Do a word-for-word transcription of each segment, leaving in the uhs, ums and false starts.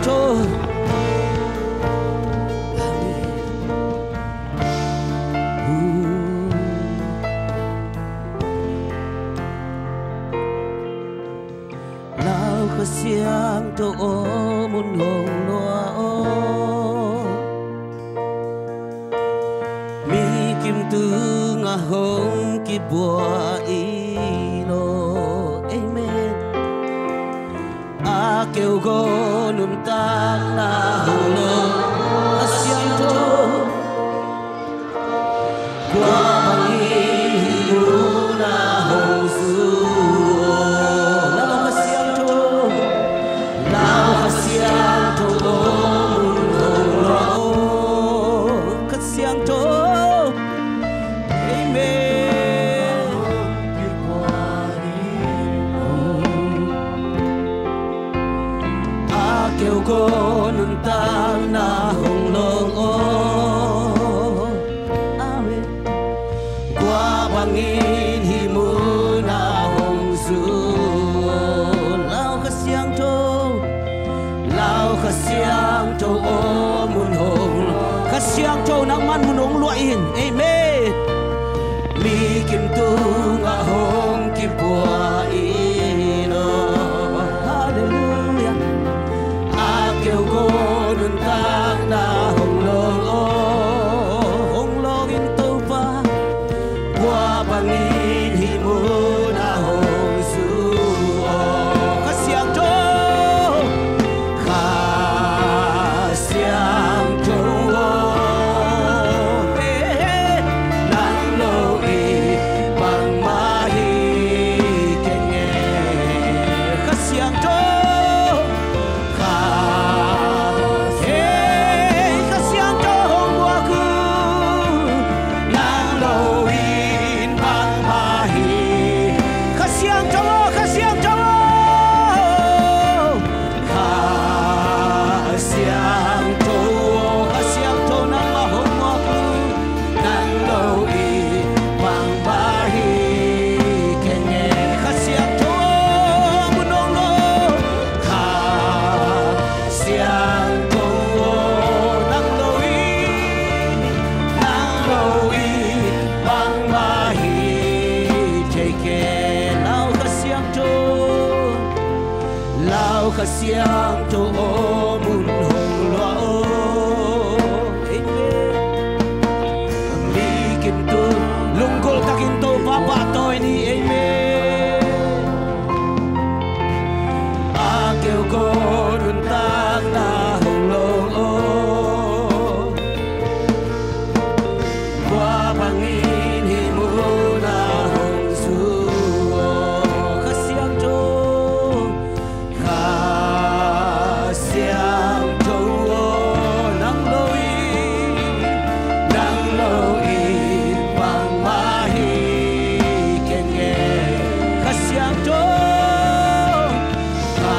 Siangtho. Amen. Lau Kha Siangtho aw, mun hong luah aw. Mi kim tungah hong kibuak in aw. Amen. A keu gawl nuntakna hong lo Kha Siangtho. Kua bangin hih munah hong zu aw. Lau Kha Siangtho, Lau Kha Siangtho aw, mun hong luah aw. Kha Siangtho. Amen. A keu gawl nuntakna hong lo aw. Amen. Kua bangin hih munah hong zu aw. Lau Kha Siangtho, Lau Kha Siangtho aw, mun hong, Kha Siangtho nangman mun hong luah in. Amen. Mi kim tungah hong kibuak in aw. Halleluiah. A keu gawl nuntakna hong lo aw, hong lo in Topa. Kua bangin hih munah hong zu aw. Kha Siangtho, Kha Siangtho aw, nang lo in bangmah hi keng e. Kha Siangtho, Kha, hey, Kha Siangtho hong buak uh, nang lo in bangmah hi. Kha Siangtho aw, Kha Siangtho aw. Kha Siangtho aw, Kha Siangtho nangmah hong buak uh, nang lo in bangmah hi keng e. Kha Siangtho aw, mun hong luah aw. Kha Siangtho aw, nang lo in, nang lo in bangmah hi thei kei. Lau Kha Siangtho, Lau Kha Siangtho aw, mun hong luah aw. Amen. Mi kim tung, lunggulh takin Topa pahtawi ni. Amen. A keu gawl nuntakna hong lo aw. Kua bangin hih munah hong zu aw. Kha Siangtho, Kha Siangtho aw, nang lo in, nang lo in bangmah hi keng e. Kha Siangtho, Kha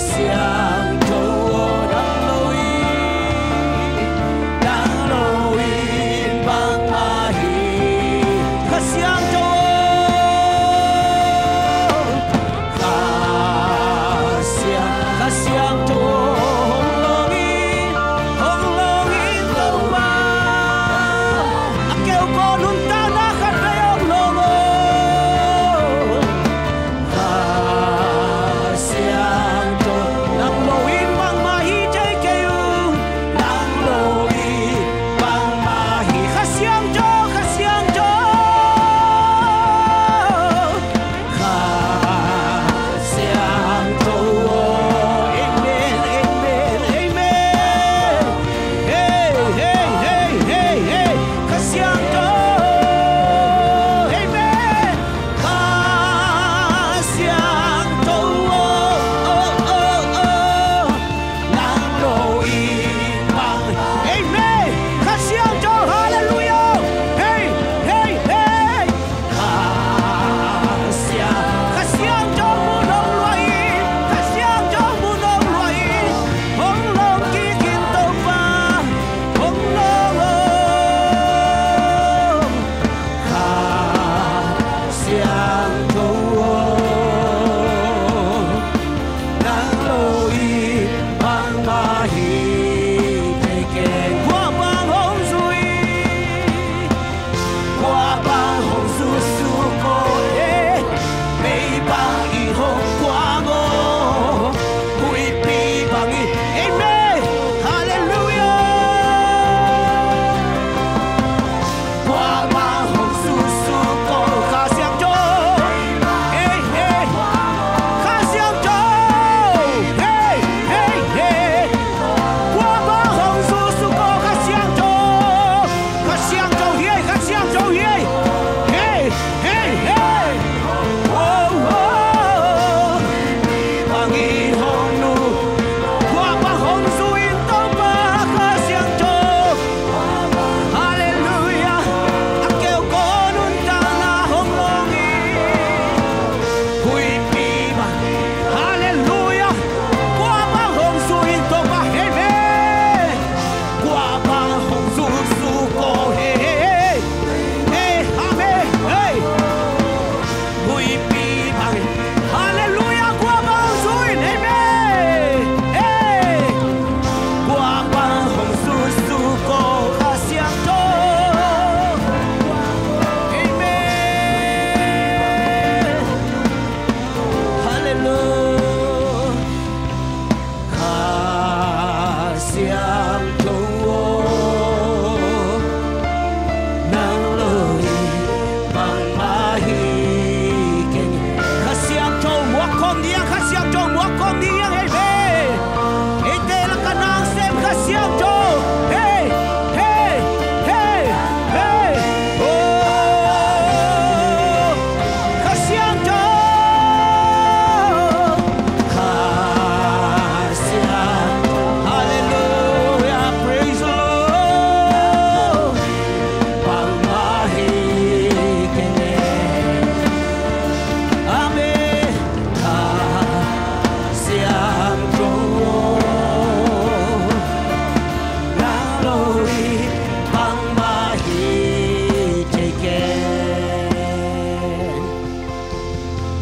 Siangtho aw, nang lo in, nang lo in bangmah hi. Kha Siangtho, Kha Siang, Kha Siangtho aw, hong lawng in, hong lawng in Topa. A keu gawl nuntakna khat vei hong lawng aw.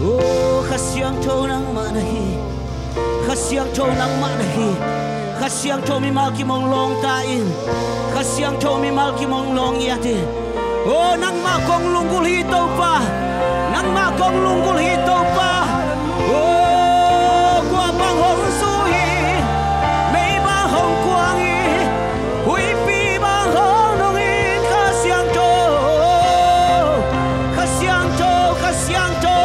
Oh, Kha Siangtho nangmah na hi. Kha Siangtho nangmah na hi. Kha Siangtho mimal kim hong lawng ta in. Kha Siangtho mimal kim hong lawng ngiat in. Oh, nangmah kong lunggulh hi Topa. Nangmah kong lunggulh hi Topa. Oh, kua bang hong zu hi. Mei bang hong kuang hi. Huihpi bang hong nung in Kha Siangtho. Kha Siangtho, Kha Siangtho.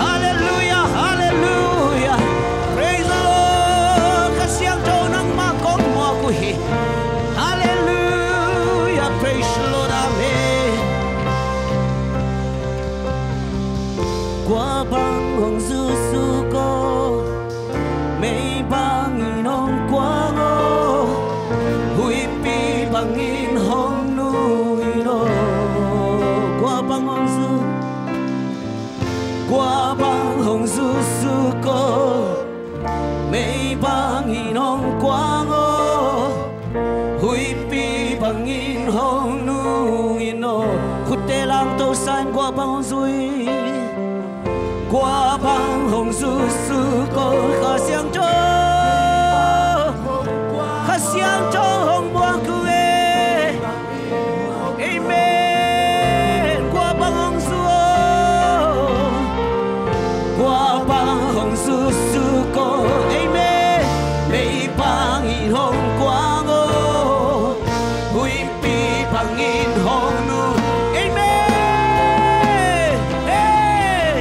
Halleluiah, halleluiah. Praise the Lord. Kha Siangtho nangmah kong muak uh hi. Halleluiah, praise the Lord, amen. Kua bang hong zu suk aw, mei bangin hong kuang aw, huihpi bangin hong nung in aw. Kua bang hong zu, kua bang hong zu suk aw, mei bangin hong kuang aw, huihpi bangin hong nung in aw. Khutte langto sa in, kua bang hong zu hi. Kua bang hong zu suk aw, Kha Siangtho. Kha Siangtho hong muak uh e. Amen. Kua bang hong zu aw. Kua bang hong zu suk aw. Amen. Mei bangin hong kuang aw. Huihpi bangin hong nung. Amen. Hey.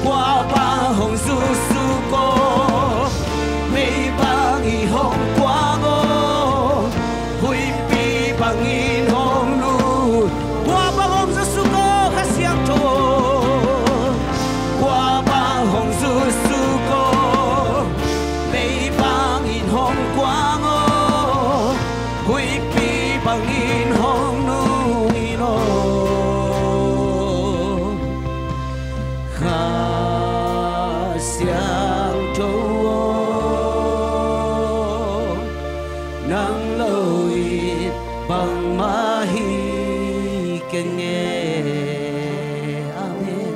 Kua bang hong zu suk aw. Mei bangin hong kuang aw. Huihpi bangin hong nung. Kua bang hong zu suk aw, Kha Siangtho. Kua bang hong zu suk aw. Mei bangin hong kuang aw. Huihpi bangin hong nung in aw. Kha Siangtho aw, nang lo in bangmah hi keng e. Amen.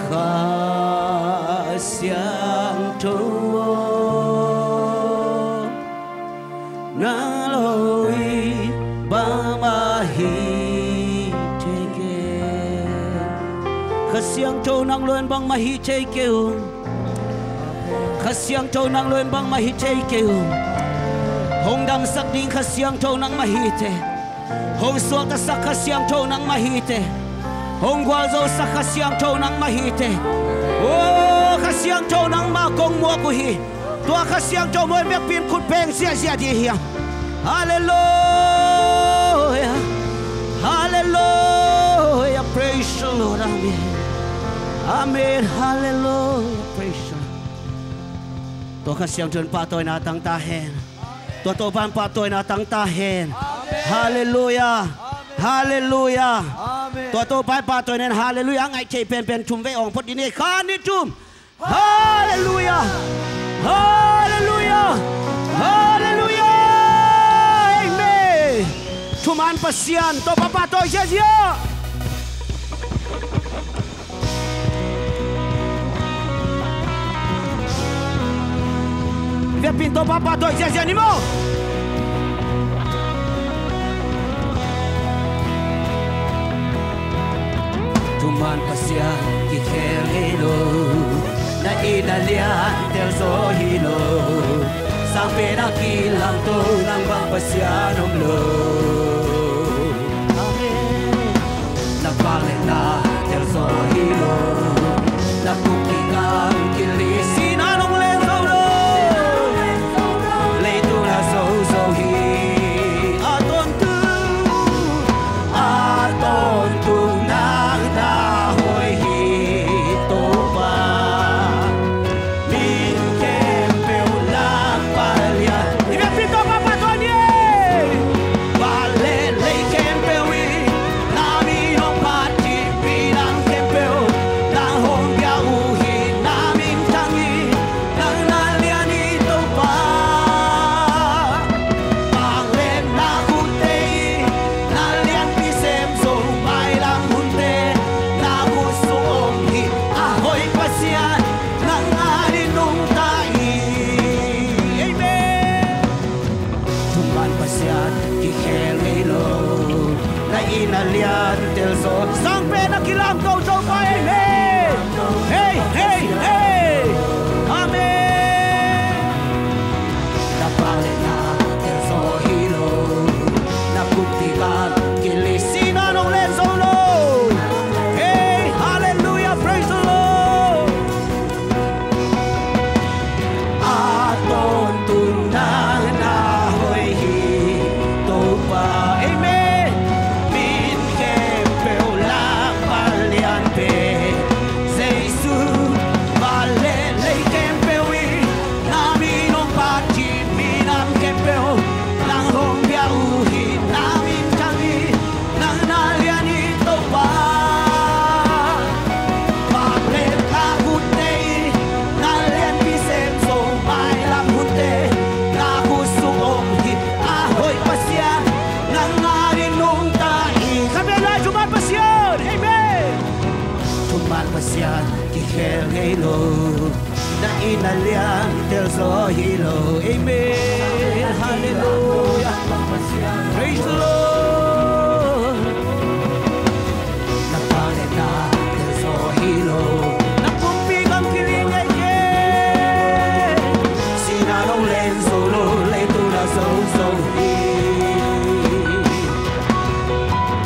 Kha Siangtho aw, nang lo in bangmah hi thei kei. Kha Siangtho nang lo in bangmah hi thei kei ung. Kha Siangtho nang lo in bangmah hi thei kei ung. Hong damsak ding Kha Siangtho nangmah hi teh. Hong suaktasak Kha Siangtho nangmah hi teh. Hong gualzosak Kha Siangtho nangmah hi teh. Oh, Kha Siangtho nangmah kong muak uh hi. Tua Kha Siangtho muak in biakpi in khut beng ziahziah dih hiam. Halleluiah. Halleluiah. Praise the Lord. Amen. Amen. Halleluiah. Praise the Lord. Tua Kha Siangtho in pahtawina tang ta hen. Tua Topa in pahtawina tang ta hen. Halleluiah. Halleluiah. Tua Topa in pahtawina in halleluiah a ngaih thei penpen thum vei awng phot dih ni. Khat, nih, thum. Halleluiah! Halleluiah! Halleluiah! Amen! Thuman Pasian, Topa pahtawi ziahziah! Biakpi in Topa pahtawi ziahziah ni maw? Thuman Pasian kikhel hi lo, na itna lian tel zaw hi lo. Sang pen a kilangto nang bang Pasian om lo. Amen. Na vangliatna tel zaw hi lo, na pumpi ngam kili sihna nong len zo lo. Leitung a zozo hi a tawntung, a tawntung nang na hoih hi Topa. Min khempeuh lakpah lian. I biakpi Topa pahtawi ni. Pasian kikhel ngei lo, na inn a lian tel zaw hi lo. Amen. Hallelujah. Praise the Lord. Na vangliatna tel zaw hi lo, na pumpi gam kiling ngei kei. Sihna nong len zo lo, leitung na zo zo hi.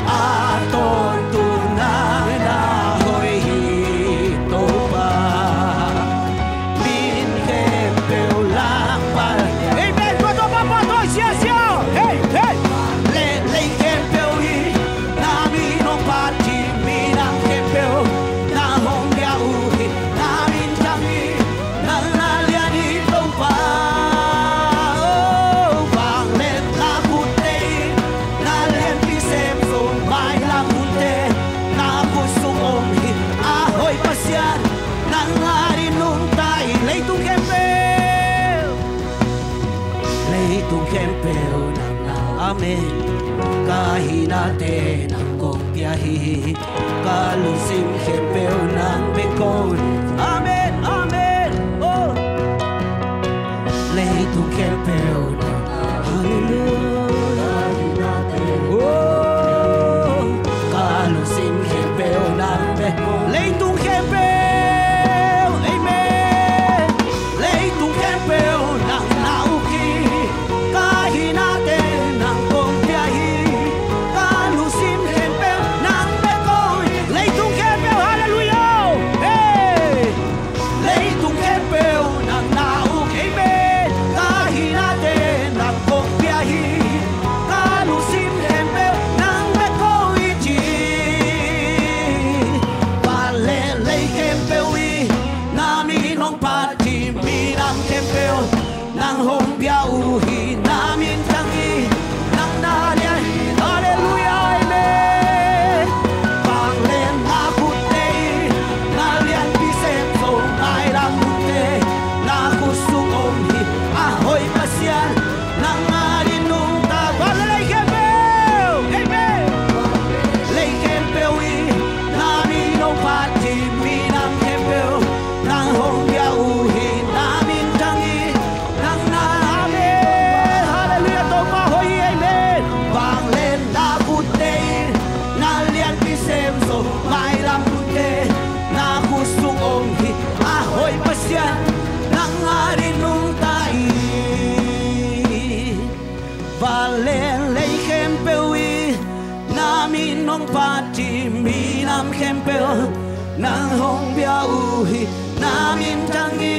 A tawntung nang na hoih hi Topa. Min khempeuh langpal. Amen. Tua Topa pahtawi ziahziah. Hei, hei. Lei, lei khempeuh hi na min hong phat hi, minam khempeuh nang hong biak uh hi. Na min thang hi. Nang na lian hi Topa. Oh, vangliatna khutte in na lianpi sem zo, mailam munte na khut sung om hi. A hoih Pasian, nang adingin nungta in. Leitung khempeuh, leitung khempeuh nang na. Amen. Ka hihnate nang kong pia hi. Ka lungsim khempeuh nang bek kong. Amen, amen. Oh. Leitung khempeuh nang. Hallelujah. Oh. Ka lungsim khempeuh nang bek. Leitung khempeuh. Amen. Leitung khempeuh nang na uk hi. Ka hihnate nang kong pia hi. Ka lungsim khempeuh nang bek kong hi. Leitung khempeuh, hallelujah. Hey. Leitung khempeuh nang na uk, amen. Ka hihnate nang kong pia hi. Ka lungsim khempeuh nang bek kong hi ci. Van le lei khempeuh i na min hong phat hi, minam khempeuh nang hong bia uh hi. Na min thang hi, nang na lian hi. Hallelujah, amen. Vangliatna khutte i na lianpi sem zo, mailam munte na khut sung om hi. A hoih Pasian, nang adingin nungta. Van le lei khempeuh, amen. Lei khempeuh i na min hong phat hi, minam khempeuh nang hong bia uh hi. Na min thang hi, nang na, amen. Hallelujah, Topa hoih hi, amen. Vangliatna khutte i na lianpi sem zo, mailam munte na khut sung om hi. A hoih Pasian, nang adingin nungta i. Van le lei khempeuh i na min hong phat hi, minam khempeuh nang hong bia uh hi. Na min thang hi,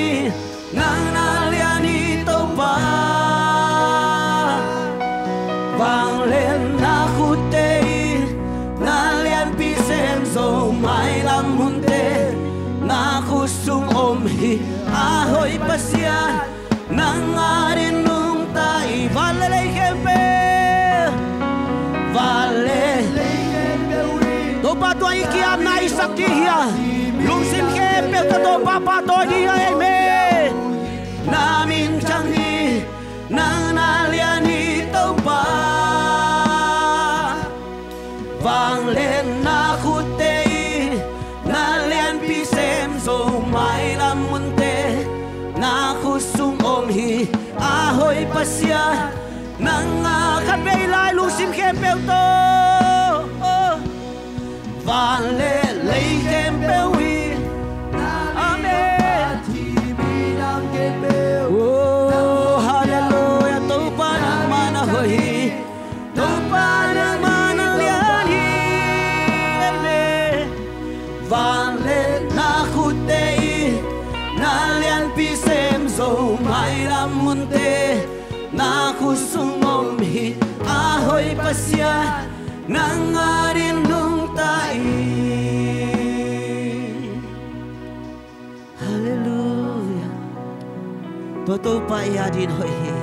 nang na lian hi Topa. Vangliatna khutte i na lianpi sem zo, mailam munte na khut sung om hi. A hoih Pasian, nang adingin nungta i. Van le lei khempeuh, van le lei khempeuh i. Topa tua i kiamna i sak dih hi a, lungsim khempeuh tawh Topa pahtawi dih hi a, amen. Na min thang hi, nang na lian hi Topa. Vangliatna khutte i na lianpi sem zo, mailam munte na khut sung om hi. A hoih Pasian, nang a khatvei lai lungsim khempeuh tawh, oh, van le lei khempeuh i. Amen. Oh, hallelujah. Topa nangmah na hoih hi. Topa nangmah na lian hi. Amen. Vangliatna khutte i na lianpi sem zo, mailam munte na khut sung om hi. A hoih Pasian, nang adingin nungta i. Hallelujah. Tua Topa i adingin hoih hi.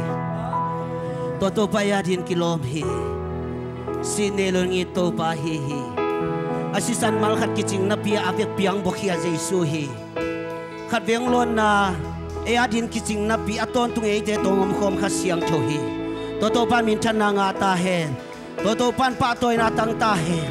Tua Topa i adingin kilawm hi. Sihna nong it Topa ahi hi. A sisan mal khat kicing napi a vekpi a hong buak hi a Jesu hi. Khatvei hong lawnna, ei adingin kicing napi a tawntung eite tawh hong omkhawm Kha Siangtho hi. Tua Topa minthanna ngah ta hen. Tua Topa in pahtawina tang ta hen.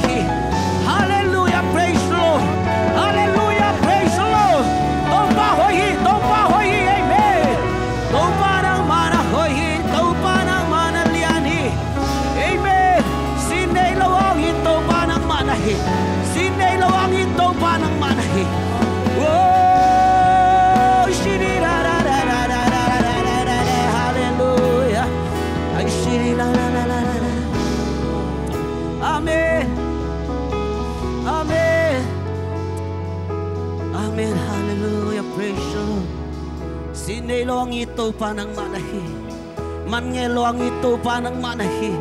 hi. Halleluiah, praise the Lord. Halleluiah, praise the Lord. Topa hoih hi, Topa hoih hi. Amen. Topa nangmah na hoih hi, Topa nangmah na lian hi. Amen. Sin nei lo hangin Topa nangmah na hi. Sin nei lo hangin Topa nangmah na hi. Oh, shiri ra ra ra ra ra ra ra ra ra ra. Halleluiah. Ai shiri ra ra ra ra ra ra. Amen. Amen. Amen. Halleluiah. Praise the Lord. Sin nei lo hangin Topa nangmah na hi. Man ngei lo hangin Topa nangmah na hi.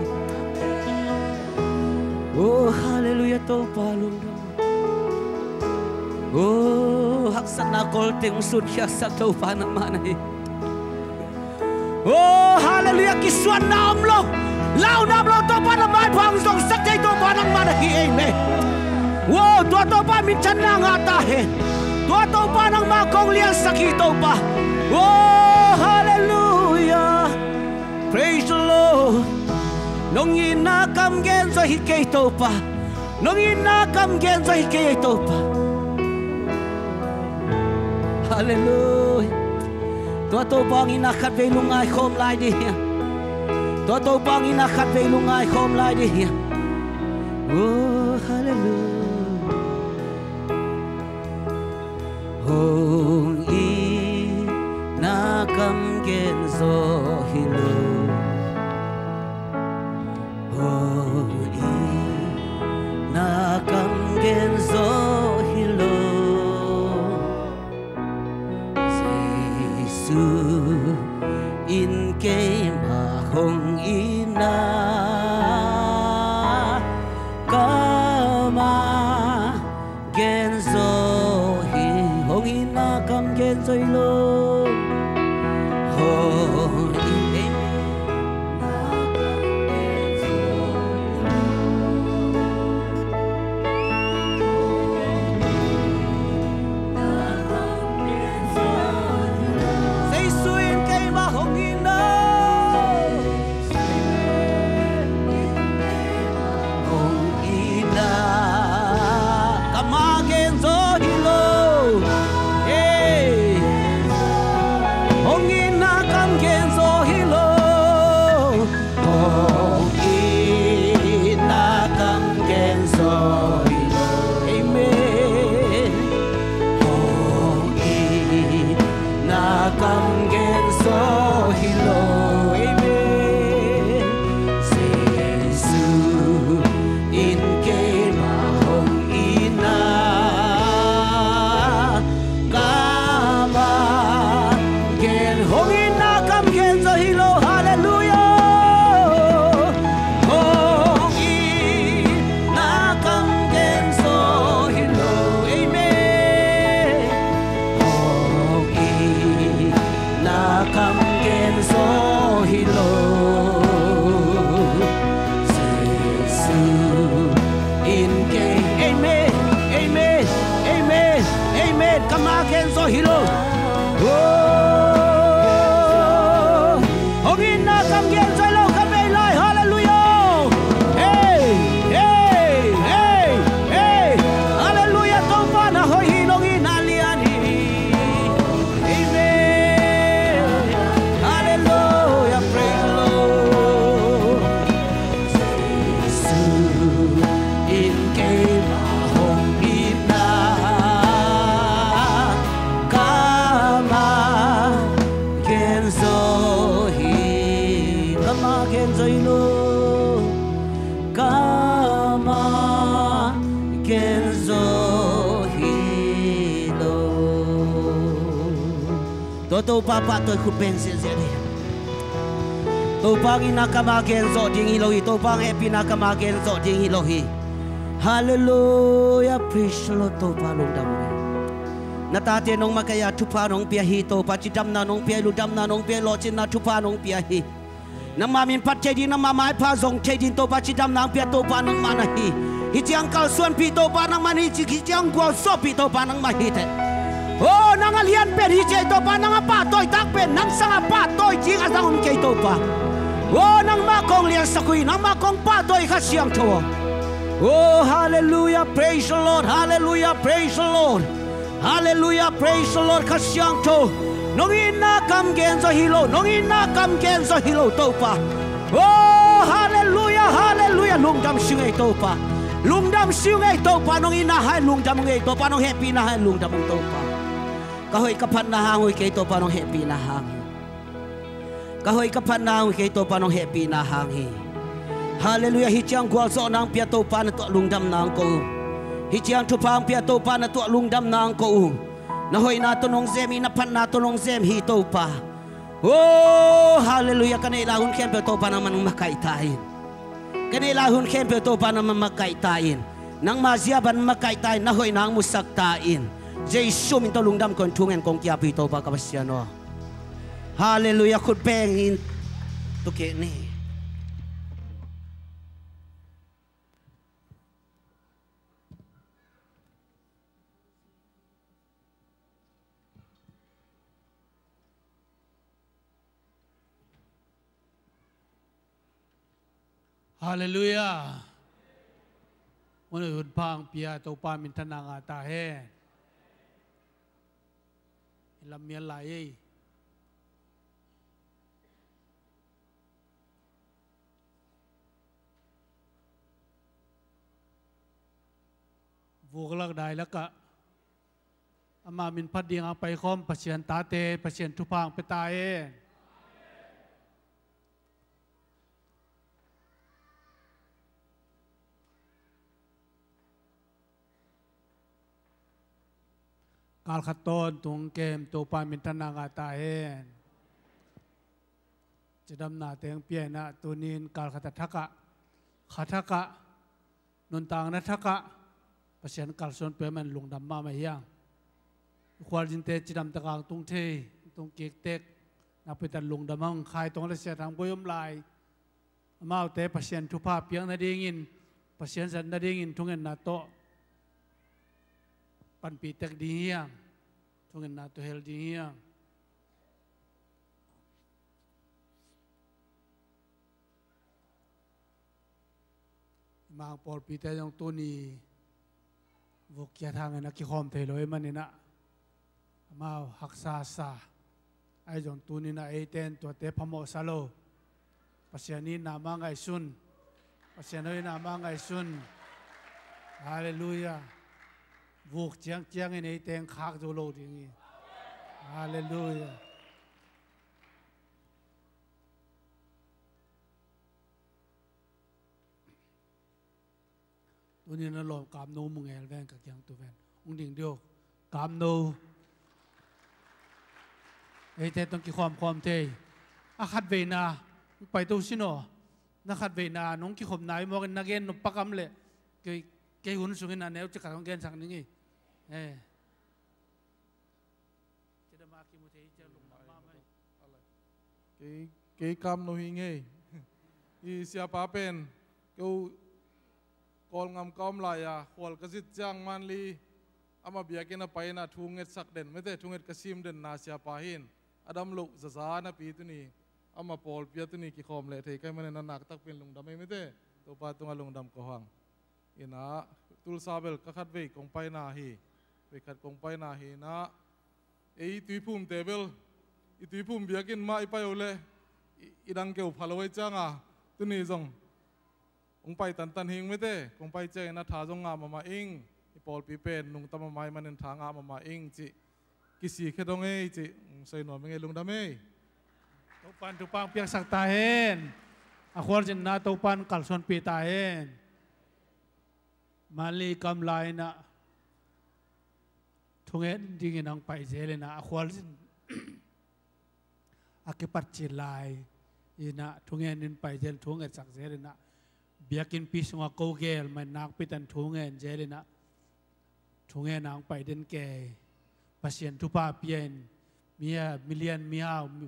Oh, halleluiah, Topa lungdam. Oh, haksatna kolte hong sunkhiatsak Topa nangmah na hi. Oh, halleluiah, kisuanna om lo, launa om lo, Topa na maipha hong zongsak thei Topa nangmah na hi. Amen. Oh, tua Topa minthanna ngah ta hen. Tua Topa nangmah kong liansak hi Topa. Oh, halleluiah. Praise the Lord. Nong itna kam gen zaw hi kei Topa. Nong itna kam gen zaw hi kei Topa. Halleluiah. Tua Topa hong itna khatvei lungngai khawm lai dih hiam? Tua Topa hong itna khatvei lungngai khawm lai dih hiam? Oh, halleluiah. Hong itna kam gen zaw hi lo. Na kam gen zo hi lo. Jesu in keimah hong itna kam a gen zo hi. Hong itna kam gen zo hi lo. Hong itna kam gen zo hi lo. Jesu in keimah hong itna. Hong itna kam a gen zo hi lo. Hey. Hong itna kam gen zo hi lo. Hong itna kam gen zo hi lo. Amen. Hong itna kam gen zo hi lo. Amen. Jesu in keimah hong itna kam a gen, hong itna kam gen zo hi lo. Halleluiah. Hong itna kam gen zo hi lo. Amen. Hong itna kam gen zo hi lo. Jesu in kei. Amen. Amen. Amen. Amen. Kam a gen zo hi lo. Oh. Hong itna kam gen zo hi lo. Kam ei lai. Halleluiah. Hey, hey, hey, hey. Halleluiah. Topa na hoih hi, nong itna lian hi. Amen. Halleluiah. Praise the Lord. Jesu in keimah hong itna kam a gen zo hi. Kam a gen zo hi lo. Kam a gen zo hi lo. Tua Topa pahtawi khut beng ziahziah ding. Topa hong itna kam a gen zo ding hi lo hi. Topa hong hehpihna kam a gen zo ding hi lo hi. Halleluiah. Praise the Lord. Topa lungdam hi. Na tate nong makaih a thupha nong pia hi. Topa cidamna nong pia hi. Lungdamna nong pia hi. Lawhcinna thupha nong pia hi. Nangmah min phat thei ding, nangmah maipha zong thei ding Topa cidamna hong pia Topa nangmah na hi. Hih ciang kalsuanpih Topa nangmah na hi, hih ciang gualzawhpih Topa nangmah hi teh. Oh, nang a lian pen hi ci ei Topa, nang a pahtawi tak pen nang sang a pahtawi ding a zang om kei Topa. Oh, nangmah kong liansak uh hi, nangmah kong pahtawi Kha Siangtho. Oh, halleluiah, praise the Lord, halleluiah, praise the Lord. Halleluiah, praise the Lord. Kha Siangtho, nong itna kam gen zo hi lo, nong itna kam gen zo hi lo Topa. Oh, halleluiah, halleluiah. Lungdam sing ei Topa. Lungdam sing ei Topa, nong itna hang lungdam ung ei Topa, nong hehpihna hang lungdam ung Topa. Ka hoih ka phatna hang hoih kei Topa, nong hehpihna hang hi. Ka hoih ka phatna hang kei Topa, nong hehpihna hang hi. Halleluiah. Hih ciang gualzawhna hong pia Topa na tuah lungdamna hong ko uh. Hih ciang thupha hong pia Topa na tuah lungdamna hong ko uh. Na hoihna tawh nong zem hi, na phatna tawh nong zem hi Topa. Oh, halleluiah. Ka neih lai hun khempeuh Topa nangman makaih ta in. Ka neih lai hun khempeuh Topa nangman makaih ta in. Nangma zia bang makaih ta in, na hoihna hong musak ta in. Jesu min tawh lungdam kong thu ngen kong kiap hi Topa ka Pasian aw. Halleluiah. Khut beng in tukeh ni. Halleluiah. Hun hoih hun pha hong pia Topa minthanna ngah ta hen. I lam mial lai ei. Vuk lak dai lakah ama min phat ding a paikhawm Pasian tate, Pasian thupha hong pia ta hen. Kal khat tawntung kem Topa minthanna ngah ta hen. Cidamna teng pia in ah, tuni in kal khat a thak ah, kha thak ah, nuntakna thak ah Pasian kalsuan pia man lungdam mahmah hi hang. Khualzinte cidam tak hong tung thei, tung kik tek, nakpi tak lungdam hang. Khai Tong le Sia Thang Bawi om lai. Amaute Pasian thupha piak nadingin, Pasian zat nadingin thungetna tawh panpih tek ding hi hang. Thungetna tawh hel ding hi hang. Hih mang pawlpite zong tuni vuk kiat hangin a kikhawm thei lo ahih manin ah, amau haksa sa. Ahi zong tuni in ah eite in tuate phamawh sa lo. Pasian itna mah ngaihsun. Pasian hoihna mah ngaihsun. Halleluiah. Vuk ciangciangin eite in khak zo lo ding hi. Halleluiah. Tuni in a lawm Kamno mu ngel ven, ka kiang tu ven. Hong ding dih o. Kamno. Eite tawh kikhawmkhawm thei. A khatveina hong paito sin aw. Na khatveina nong kikhopna i mawkin na gen nop pak am leh, kei, kei hun sungin a neu cik khat hong gensak ning ei. Eh. Cidam a kimu thei ciang lungdam mahmah hi. Kei, kei Kamno hi ing ei. I siapa pen, keu Kawlngam ka om lai-a khual ka zit ciang Manli, amah biakinn a pai in ah thu ngetsak den, mete, thu nget ka sim denna siapa hi in, a dam loh zaza napi tuni amah pawlpi ah tuni kikhawm leh thei ka hih manin a nak takpi in lungdam ei, mete. Topa tungah lungdam ko hang. In ah, Tulsa bel ka khatvei kong paina hi. Veikhat kong paina hi in ah, ei tuiphumte bel, i tuiphum biakinn mah i pai uh leh, i, i dang keu pha lo ahih ciangin tuni zong hong pai tantan hi ing, mete. Kong pai ciangin a tha zong ngah mahmah ing. I pawlpi pen nungta mahmah ahih manin tha ngah mahmah ing cih kisik hi dong ei cih hong sawi nuam ing ei. Lungdam ei. Topa'n thupha hong piaksak ta hen. A khualzinna Topa'n kalsuanpih ta hen. Manli ka om lai in ah thungen dingin hong pai zel in ah, a khualzin a kipat cil lai in ah thungen in pai zel, thu ngetsak zel in ah, biakinnpi sungah ko gel mah in nakpi tak in thu ngen zel in ah, thungen ah hong pai den kei. Pasian thupha pia in, mi a, milian mihau, mi,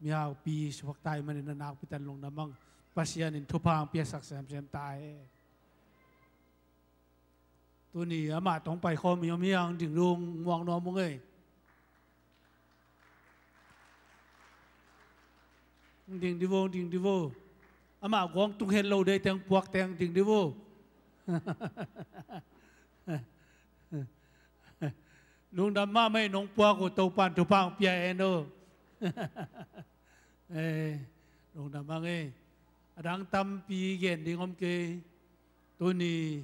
mihaupi suak ta ahih manin a nakpi tak in lungdam hang. Pasian in thupha hong piaksak semsem ta hen. Tuni amah tawh hong paikhawm mi om hiam? Ding dih vo, muak nuam ung ei. Ding dih vo, ding dih vo. Amah guang tung het lo dei teng, puak teng, ding dih vo. Lungdam mahmah ei, nong puak uh Topa'n thupha hong pia hen aw. Eh, lungdam hang ei. A dang tampi gen ding om kei. Tuni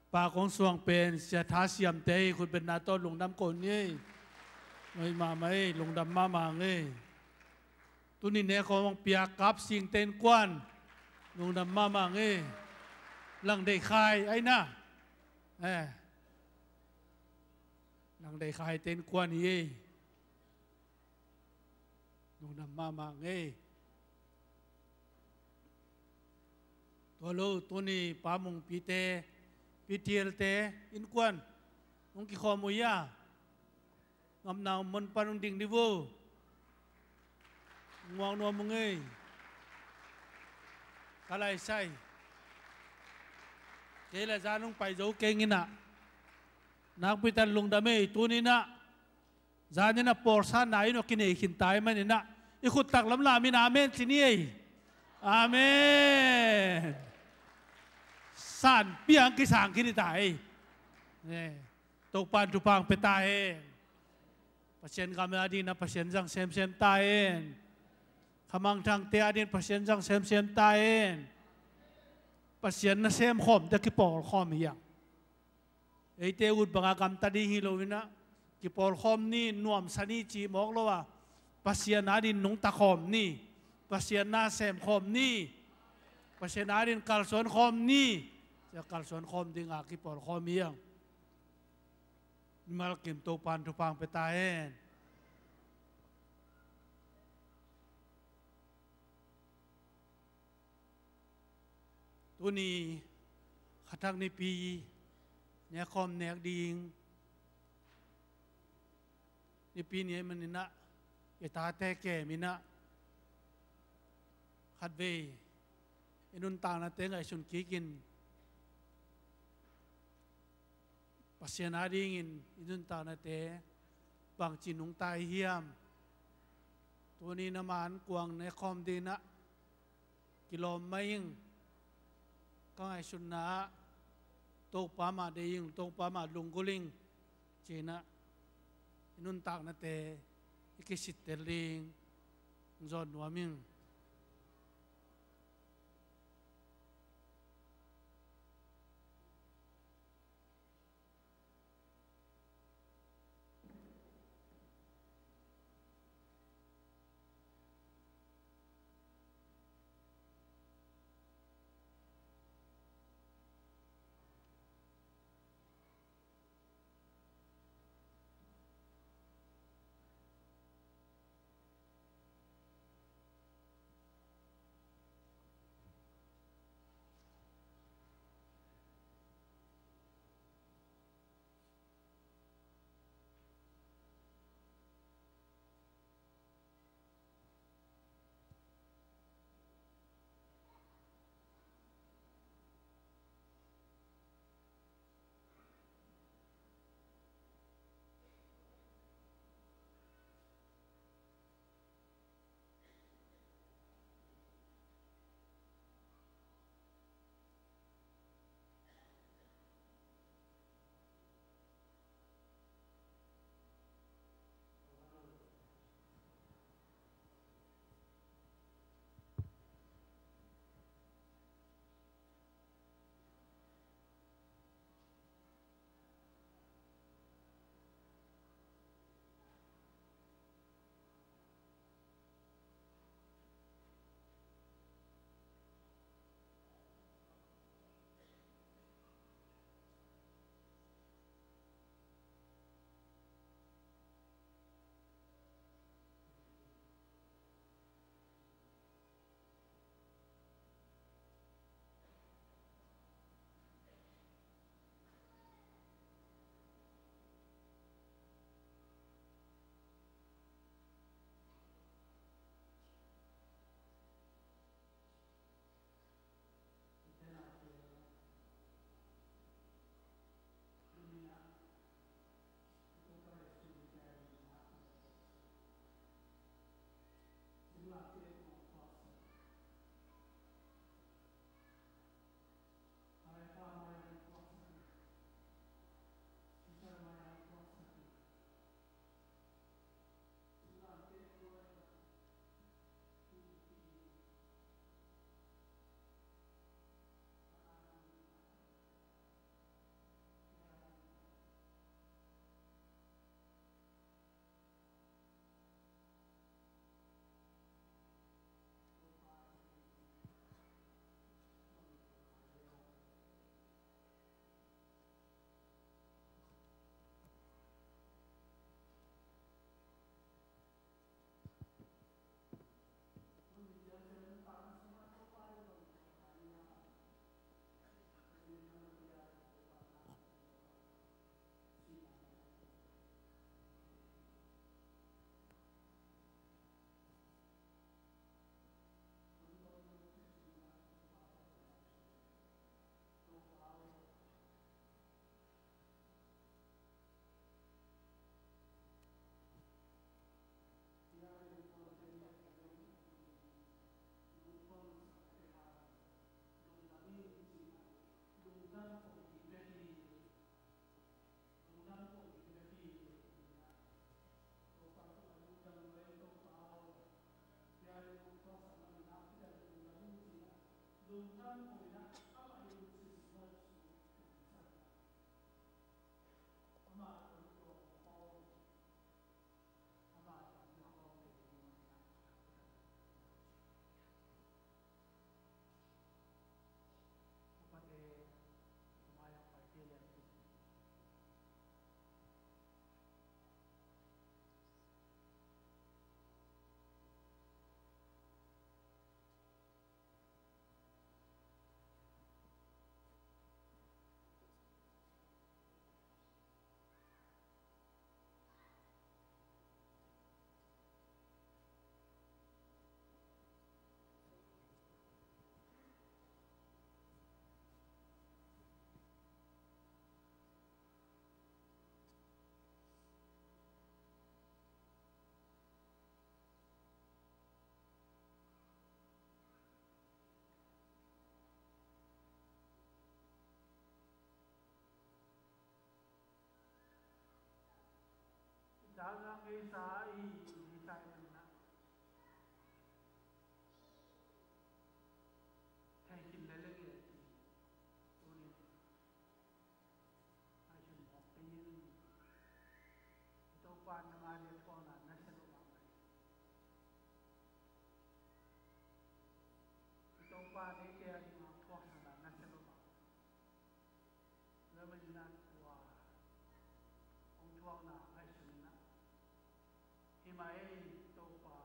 Pa kong suang pen Sia Tha Siamte hi, khutbetna tawh lungdam ko ni ei. Hoih mahmah ei, lungdam mahmah ing ei. Tuni nek khawm hong piak Kap Singte innkuan, lungdam mahmah ing ei. Langdei Khai, ai na. Eh. Langdei Khaite innkuan hi ei. Lungdam mahmah ing ei. Tua lo, tuni Pa Mungpite, Pi Thialte innkuan hong kikhawm uh hia? Ngapna mun pan hong ding dih vo. Muak nuam ung ei. Ka laisai. Kei leh zan hong pai zo keng in ah, nakpi tak in lungdam ei. Tuni in ah, zan in ah pawlsatna in hong kinei khin ta ahih manin ah, i khut taklam lamin amen ci ni ei. Amen. San piang kisang khin hi ta ei. Ne. Topa'n thupha hong pia ta hen. Pasian gam adingin ah Pasian zang semsem ta hen. Khamangthangte adingin Pasian zang semsem ta hen. Pasian nasem khawmte kipawlkhawm hi hang. Eite ut banga gamta ding hi lo in ah, kipawlkhawm ni, nuamsa ni cih mawk lo a, Pasian adingin nungta khawm ni, Pasian na sem khawm ni, Pasian adingin kalsuan khawm ni. Sia, kalsuan khawm dinga kipawlkhawm hi hang. Mimal kim Topa'n thupha pia ta hen. Tuni khathak nipi, nekkhawm nek ding nipi ni ahih manin ah, i tate kem in ah, khatvei i nuntaknate ngaihsun kikin, Pasian adingin i nuntaknate bangci nungta i hiam? Tuni na man kuang nekkhawm ding in ah kilawm mah ing. Ka ngaihsutna ah Topa mah deih ing, Topa mah lunggulh ing, ci-in ah i nuntaknate i kisittel ding hong zawn nuam ing. Ei sa i hi sa i manna thei khin lel leng e ci. Tunin ngaihsun mawk kei in. I Topa nang a ding thuakna nasia lo mahmah hi. I Topa neite a dingah thuaksakna nasia lo mahmah hi. Tua manin ah tua hong thuakna ngaihsun in ah, hi mah ei Topa,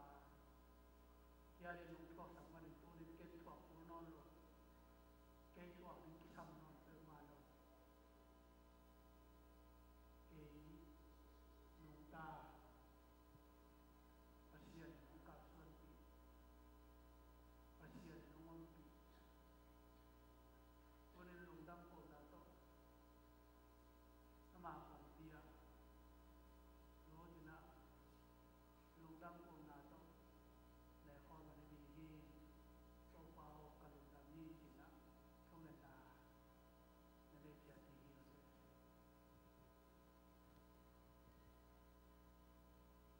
hih a ding hong thuaksak manin tunin ken thuak kul nawn lo, kei thuak ding kisam nawn peuhmah lo. Kei nungta Pasian in hong kalsuanpih, Pasian in hong ompih. Tunin lungdam kohna tawh ama kongpi ah lut in ah, lungdam kohna tawh lekhawm a na ding hi. Topa aw, ka lungdam hi ci-in ah thungetna na neihkhiat ding hi.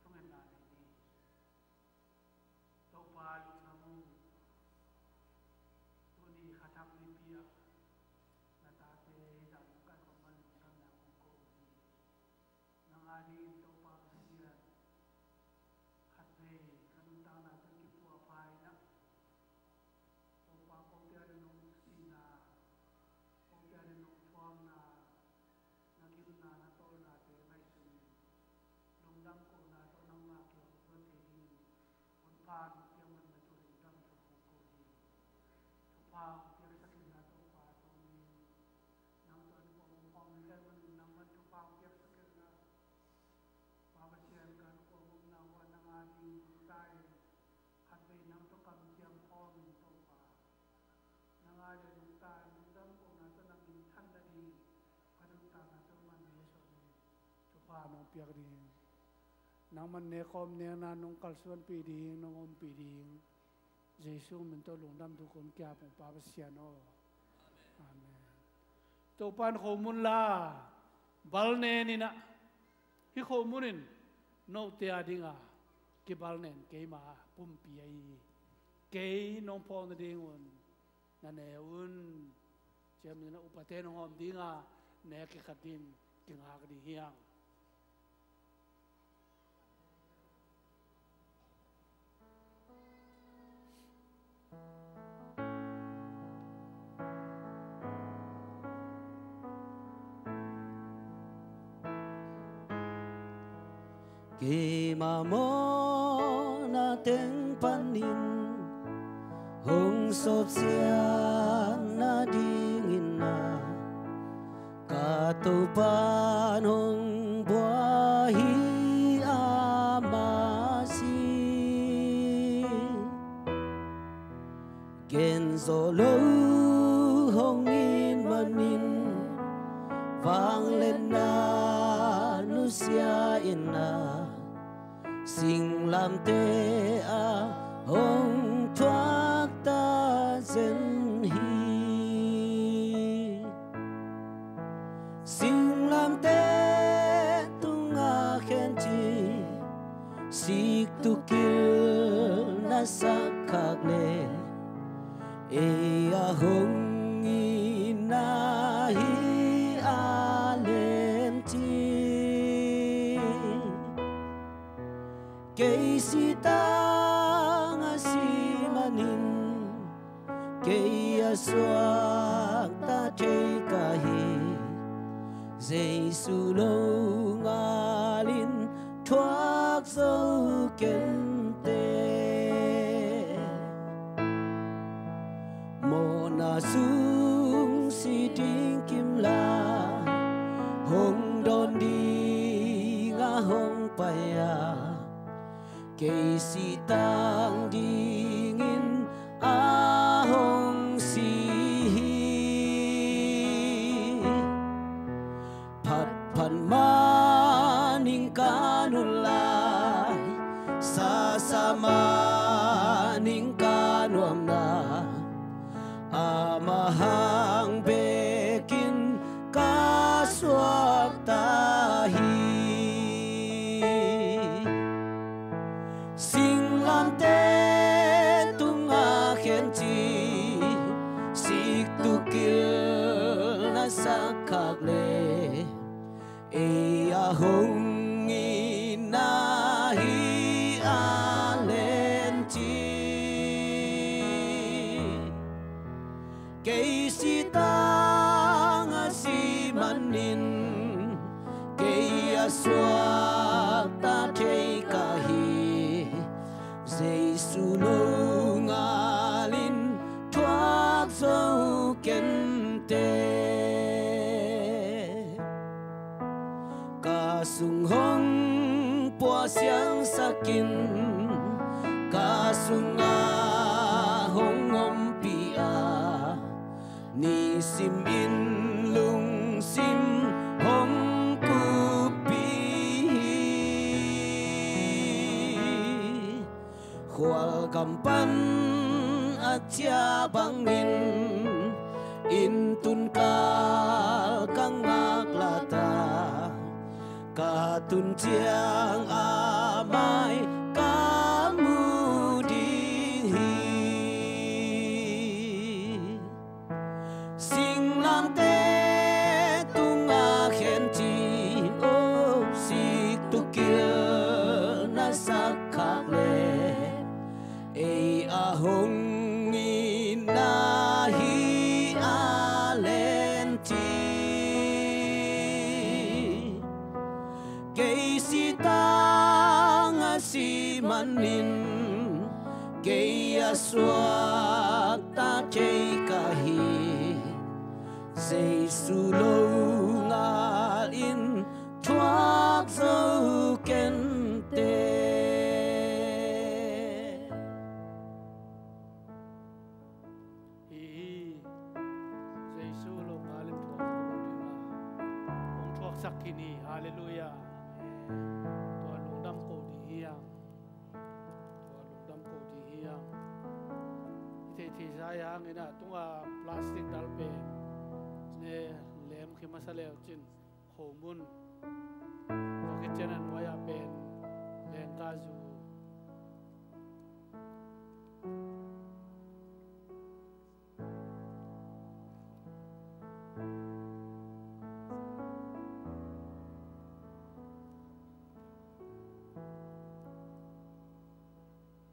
Thungetna nei ni. Topa lungdam ung. Tuni kha thak nipi ah na tate hih zah hong kaikhawm man lungdamna kong ko uh hi. Nang a dingin Topa Pasian, khatvei ka nuntakna tawh kipuah pha in ah, Topa, kote a ding hong sihna, kote a ding hong thuakna, na gimna na tawlnate ngaihsun in, lungdam kohna tawh nangmah kiang hong zuan thei dingin hun pha nong piak man mah tawh lungdam thu kong ko hi. Thupha hong piaksak in la, Topa, tuni nang tawh an kong om khawm ding ka hih manin nangman thupha hong piaksak in la. Pa Pasian, ka an kong omna uh ah nang a ding nungta in, khatvei nang tawh kamciam khawm in, Topa, nang a ding nungta in lungdam kohna tawh na min than nading ka nuntakna tawh man na hehsuah nading thupha nong piak ding, nangman nekhawm nekna nong kalsuanpih ding, nong ompih ding Jesu min tawh lungdam thu kong ko hi, Pa Pasian aw. Amen. Topa in khomun la balnen in ah, hih khomun in note a dingah kibalnen keima pumpi ahi hi. Kei nong phawk nadingun na ne un. Tua manin ah upate nong hawm ding a, nek kikhat ding, kingak ding hi hang. Keima mawhna teng panin hong sawpsiat nadingin ah, ka Topa in hong buai hi a mah si. Gen zawh lo hong it manin vangliatna nusia in ah, singlamteh ah hong thuak ta zen hi. Singlamteh tungah khenci sik tukil na sak khak leh, ei a hong itna hi a lenci. Kei sitang a si manin, kei a suakta thei ka hi. Jesu lo ngalin thuak zo kenteh. Mawhna sung si ding kimlai, hong dawn ding a hong pai a, kei sitang dingin a hong si hi. Phatphat manin ka nunlai, sasa manin ka nuamna, amah hang bekin ka suakta hi. le, ei a hong itna hi a lenti. Kei sitang a si manin, kei a suakta thei ka hi. Jesu lo ngalin thuak zo kente. Ka sung hong puah siangsakin, ka sungah hong ompih a, nisimin lungsim hong kuppih hi. Khualgam pan a ciah bangin, inn tun kal ka ngaklah ta, ka tun ciang a mai ka mu ding hi. Singlamteh tungah khenci, oh, sik tukil na sak khak le, ei a hong itna hi a lenti. Kei sitang a si manin, kei a suakta thei ka hi. Jesu lo ngalin thuak zo kente. Hi hi. Jesu lo ngalin thuak zo ding a hong thuaksak khin hi. Halleluiah. Tua lungdam ko ding hi hang. Tua lungdam ko ding hi hang. I theih theih zai hangin a tunga plastic dal pen ne lem khi masa leu cin khomun. Tua khit ciang a nuai ah pen lengka zu.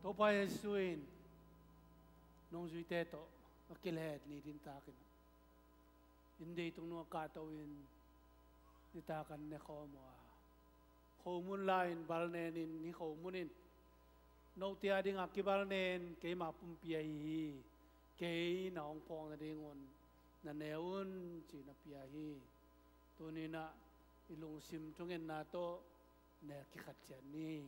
Topa Jesu in nungzuite tawh a kilet ni din takin, inn dei tung nung a kahto in nitak an ne khawm uh a, khomun lai-in bal nen in, hih khomun in note a dingah kibal nen keima pumpi ahi hi. Kei na hong phawk nadingun na ne un, ci na pia hi. Tuni-in ah i lungsim thungetna tawh ne kikhat ciat ni.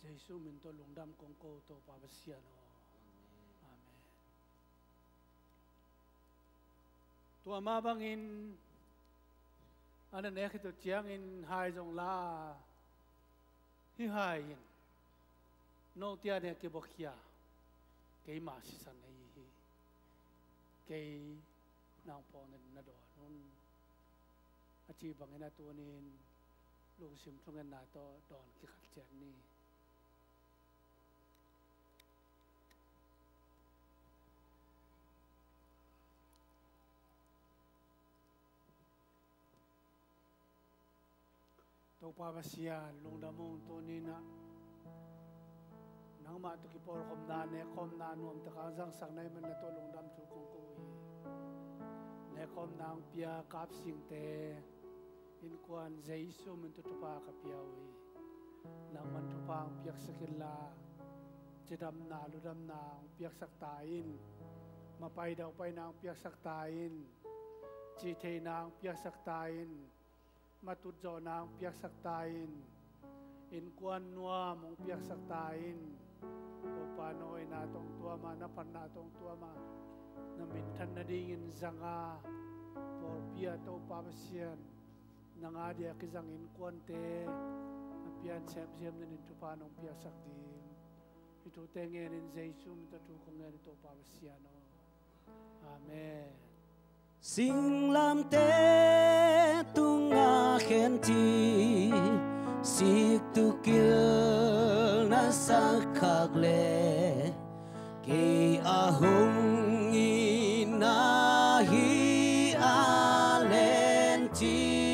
Jesu min tawh lungdam kong ko, Topa Pasian aw. Amen. Tua mah bangin a na nek khit uh ciangin hai zong la, hih hai in note a dingah kibuakhia keima sisan ahi hi. Kei na hong phawk nading na dawn un, a cih bangin a tuni-in lungsim thungetna tawh dawn kikhat ciat ni. Topa Pasian, lungdam ung, tuni-in ah nangmah tawh kipawlkhopna, nekkhawmna nuamtak a zangsak na hih man na tawh lungdam thu kong ko hi. Nekkhawmna hong pia Kapsingte innkuan Jesu min tawh thupha ka pia uh hi. Nangman thupha hong piaksak inla, cidamna ludamna hong piaksak ta in. Mapai dauhpaina hong piaksak ta in. Cihtheihna hong piaksak ta in. Matut zawhna hong piaksak ta in. Innkuan nuam hong piaksak ta in. Topa, na hoihna tawh hong tuam a, na phatna tawh hong tuam a, na minthan nadingin zang a, pawlpi ah Topa Pasian, nang a dia kizang innkuante na pian semsem nadingin thupha nong piaksak ding. Hih thute ngenin Jesu min tawh thu kong ngen hi, Topa Pasian aw. Amen. Singlamteh tungah khen ci, siktukil na sak khak leh, kei a hong itna hi a len ci.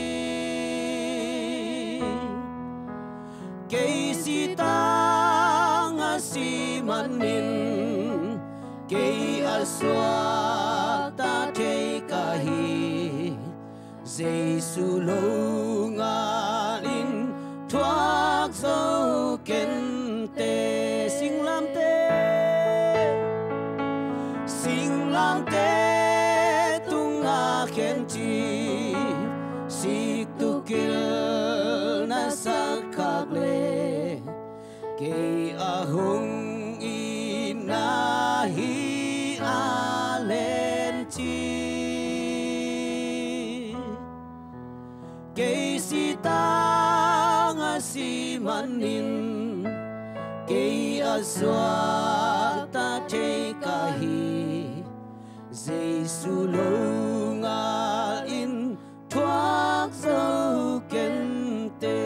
Kei sitang a si manin, kei a suakta thei ka hi. Jesu lo ngalin thuak zo kente. Singlamteh, singlamteh tungah khen ci, siktukil na sak khak leh, kei a hong itna hi a len ci. Kei sitang a si manin, kei a suakta thei ka hi. Jesu lo ngalin thuak zo kente.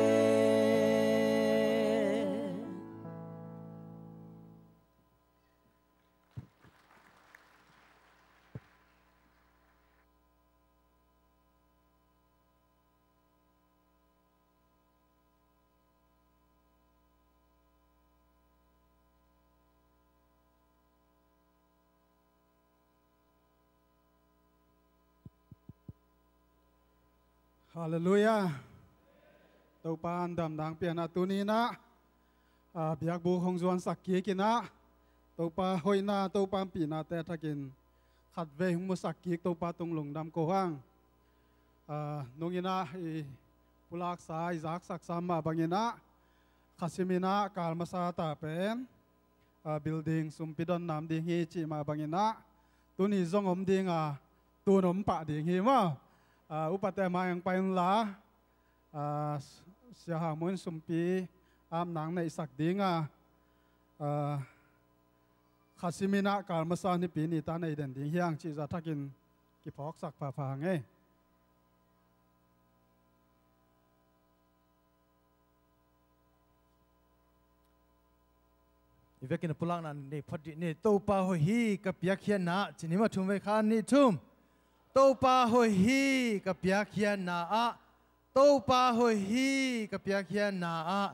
Halleluiah. Topa in damdang piakna tuni-in ah, ah, biakbuk hong zuansak kik in ah, Topa hoihna, Topa hong pihnate thakin khatvei hong musak kik Topa tung lungdam ko hang. Ah, nung in ah i pulaksa, i zaksaksa mah bangin ah, khasim in ah kal masa ta pen, ah, building sumpi don nam ding hi cih mah bangin ah, tuni zong om ding a, tun om pah ding hi maw. Ah, upate mai-ah pai unla, ah, Sia Hang Mun sumpi apna hong neihsak ding a, ah, khasim in ah kal masa Nipi ni ta nei den ding hi hang cih zah thakin kiphawksak phapha hang ei. I vekin a pulakna nei phot dih ni. Topa hoih hi ka piakkhiatna ah, ci ni maw, thum vei khat, nih, thum. Topa hoih hi ka piakkhiatna ah. Topa hoih hi ka piakkhiatna ah.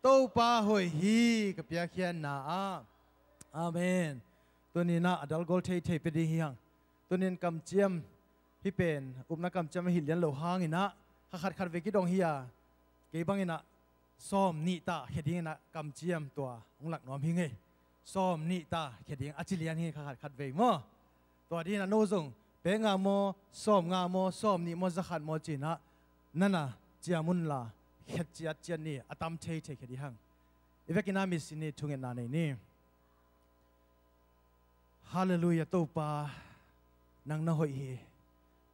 Topa hoih hi ka piakkhiatna ah. Amen. Tuni-in ah a dalgol theithei pia ding hi hang. Tuni-in kamciam hih pen upna kamciam ahih lian lo hangin ah, kha khat khatvei kidong hi a, kei bangin ah sawm nih ta khia dingin ah kamciam tua hong lak nuam hi ing ei. Sawm nih ta khia ding a ci lian hi, kha khat khatvei maw. Tua dingin ah no zong pek nga maw, sawm nga maw, sawm nih maw, za khat maw ci-in ah na na ciam unla, khet ciatciat ni, a tam theithei khia ding hang. I vekin ah misi ni, thungetna nei ni. Halleluiah, Topa, nang na hoih hi.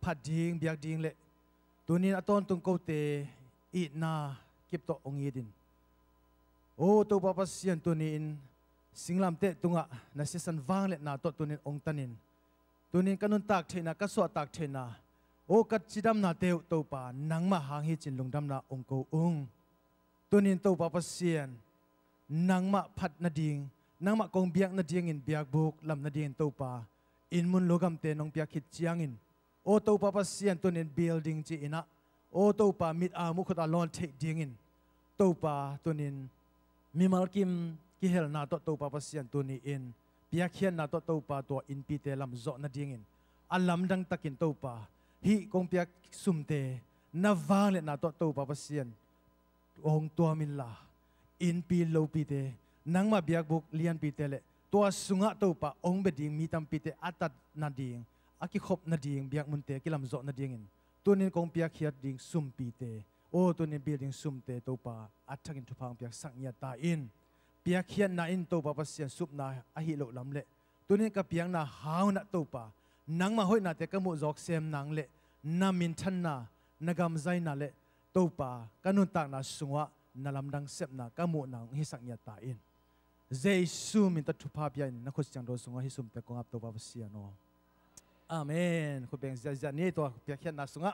Phat ding, biak ding le tuni-in a tawntung kote itna kip tawh hong it in. O Topa Pasian, tuni-in singlamteh tungah na sisan vangliatna tawh tuni-in hong tan in. Tuni-in ka nuntak theihna, ka suahtak theihna, o ka cidamnate uh Topa, nangmah hang hi ci-in lungdamna hong ko ung. Tuni-in Topa Pasian, nangmah phat nading, nangmah kong biak nadingin, biakbuk lam nadingin Topa, inn mun lugamte nong piak khit ciangin, o Topa Pasian, tuni-in building ci-in ah, o Topa, mit a muh, khut a lawn theih dingin, Topa, tuni-in mimal kim kihelna tawh Topa Pasian, tuni-in piakkhiatna tawh Topa, tua innpite lamzawh nadingin, a lamdang takin Topa, hih kong piak sumte na vangliatna tawh Topa Pasian, hong tuam inla, innpi lopite, nangmah biakbuk lianpite le tua sungah Topa hong bia ding mi tampite a tat nading, a kikhop nading biakmunte kilamzawh nadingin, tuni-in kong piakkhiat ding sumpite, o tuni-in building sumte Topa, a thakin thupha hong piaksak ngiat ta in. Piakkhiatna in Topa Pasian supna ahih loh lam le tuni-in ka piakna hang un ah Topa, nangmah hoihnate ka muh zawk sem nang le na minthanna, na gamzaina le Topa, ka nuntakna sungah na lamdang sepna ka muh nang hong hisak ngiat ta in. Jesu min tawh thupha pia in, na khut siangtho sungah hih sumte kong ap, Topa Pasian aw. Amen. Khut beng ziahziah ni tua piakkhiatna sungah.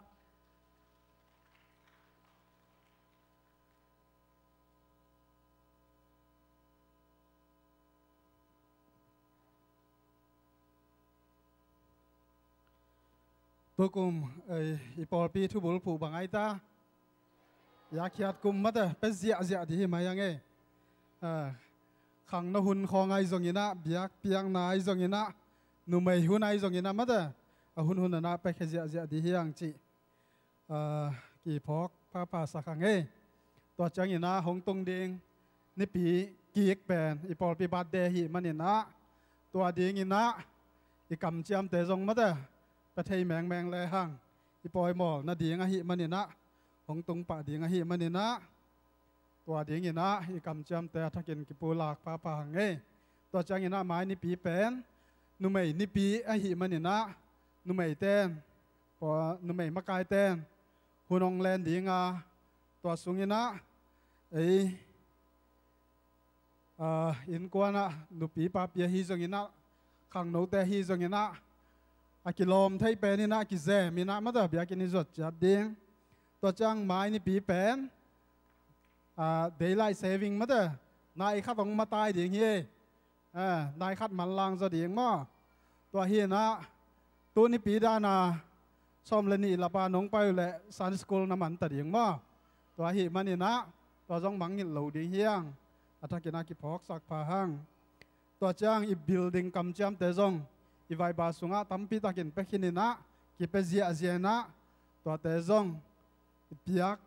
Tukum, eh, i pawlpi thubulphuh bang ai ta. Biakkhiat kum mate, pia ziahziah dih hi mai ang e. Ah, khangno hun khawng ai zonginah, biakpiakna ai zonginah, numei hun ai zonginah mate, a hunhun anah piakhia ziahziah dih hi ang cih. Ah, kiphawk phapha sak ang e. Tua cianginah hong tung ding nipi kik pen i pawlpi birthday ahi maninah, tua dinginah i kamciamte zong mate, pia thei mengmeng lehang, i pawimawl nading ahi maninah, hong tung pah ding ahi maninah, tua dinginah i kamciamte a thakin kipulak phapha hang e. Tua cianginah mai nipi pen numei nipi ahi maninah, numeiten, pua-, numei makaiten hun hong len dinga, tua sunginah ei, ah, innkuanah nupi papi ahi zonginah, khangnote ahi zonginah, a kilawm thei peninah, kizeminah mate biakinn i zuat ciat ding. Tua ciang mai nipi pen, ah, daylight saving mate, nai khat hong matai ding hi. Ah, nai khat manlang zaw ding maw. Tua hinah tu nipi dana sawm le nih lapa nong pai uh leh Sunday school na manta ding maw. Tua ahi maninah tua zong mangngilh lo ding hi ang. A thakinah kiphawksak pha hang. Tua ciang i building kamciamte zong i vaiba sungah tampitakin pia khininah, kipia ziahziah inah, tuate zong i piak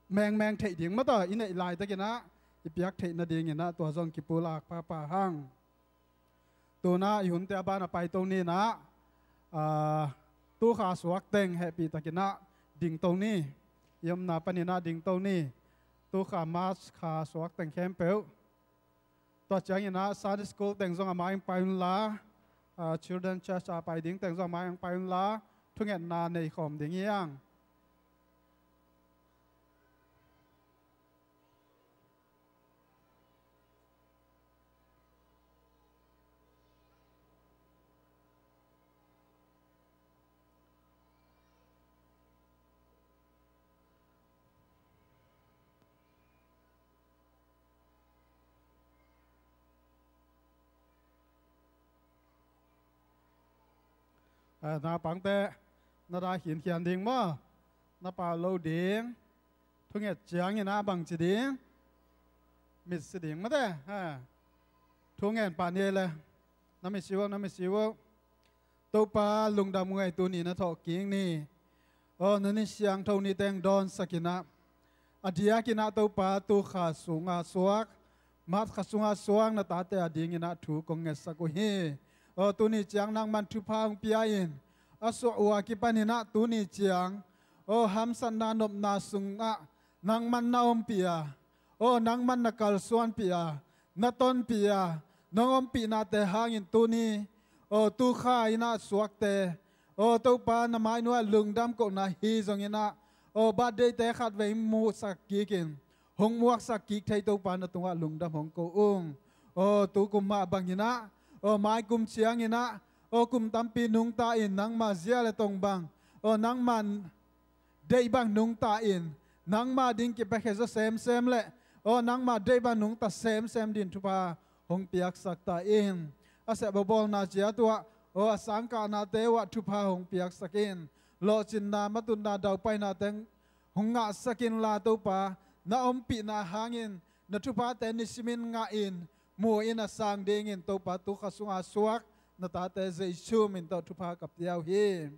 mengmeng theih ding mataw, i neih laitakinah i piak theih nadinginah tua zong kipulak phapha hang. Tunah i hunte a ban a paito ninah, ah, tukha suak teng hehpihtakinah dingto ni. I omna paninah dingto ni. Tukha March kha suak teng khempeuh. Tua cianginah Sunday school teng zong a mai hong pai unla, ah, Children Church a pai ding teng zong a mai hong pai unla, thungetna nei khawm ding hi ang. Eh, naupangte, na dai khinkhian ding maw? Na pau lo ding. Thunget cianginah bangci ding? Mitsi ding mate. Eh. Thungen pah ni le. Na mitsi uh, na mitsi uh. Topa lungdam uh ei, tuni na thawhkik ni. Aw, na ni siangtho ni teng dawnsakinah, a diakinah Topa tukha sunga suak, March kha sunga suak na tate a dinginah thu kong ngetsak uh hi. Aw, tuni ciang nangman thupha hong pia in, a suah uh a kipaninah tuni ciang, aw, hamsatna nopna sungah nangman na ompih a, aw, nangman na kalsuanpih a, na tonpih a, nong ompihnate hangin tuni, aw, tukha inah suakte, aw, Topa na mainuai lungdam kohna hi zonginah, aw, birthday-te khatvei muhsak kikin, hong muaksak kik thei Topa na tungah lungdam hong ko ung. Aw, tukum mah banginah, aw, maikum cianginah, aw, kum tampi nungta in nangma zia le tong bang, aw, nangman deih bang nungta in, nangma ding kipiakhia zaw semsem le, aw, nangma deih bang nungta semsem din thupha hong piaksak ta in. A sehbawlbawlna ciat uh ah, aw, a sangkahnate uh ah thupha hong piaksak in. Lawhcinna, matutna, daupaina teng hong ngahsak inla Topa, na ompihna hangin na thuphate nisimin ngah in, mu in a sang dingin Topa tukha sunga suak na tate Jesu min tawh thupha ka pia uh hi.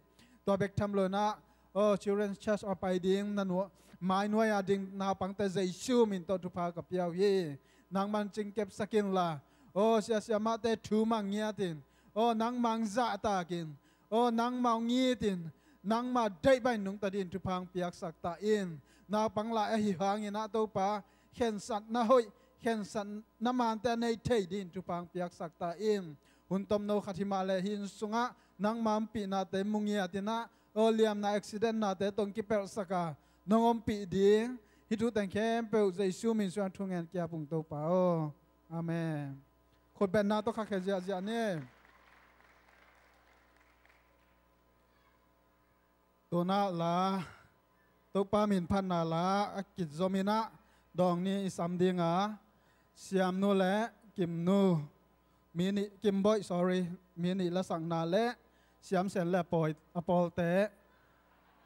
Tua bek tham loinah, aw, Children's Church a pai ding na nu-, mainuai a ding naupangte Jesu min tawh thupha ka pia uh hi. Nangman cingkepsak inla, aw, siasia mahte thu mang ngiatin, aw, nangmang zahtakin, aw, nangmah hong itin, nangmah deih bang nungta din thupha hong piaksak ta in. Naupang lai ahi hanginah Topa, khensatna hoih, khensatna mante a nei thei din thupha hong piaksak ta in. Hun tomno khat hi mah leh hih inn sungah nangma ompihnate mu ngiatinah, aw, liamna accidentnate tong kipelhsak a nong ompih ding hih thu teng khempeuh Jesu min suang thungen kiap ung Topa aw. Amen. Khutbetna tawh khakhia ziahziah ni. Tuna la, Topa min phatna la a kizom in ah dawng ni i sam ding a, Siamnu le Kimnu, mi nih, Kimboih, sorry, mi nih lasakna le Siamsen le a pawi-, a pawlte,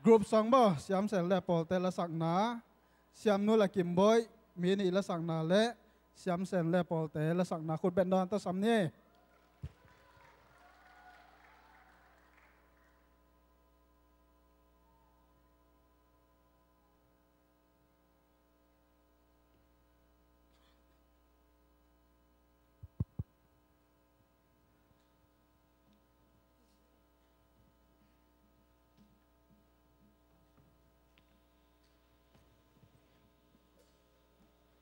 group song bo, Siamsen le a pawlte lasakna, Siamnu le Kimboih, mi nih lasakna le Siamsen le a pawlte lasakna khut beng dawn ta sam ni.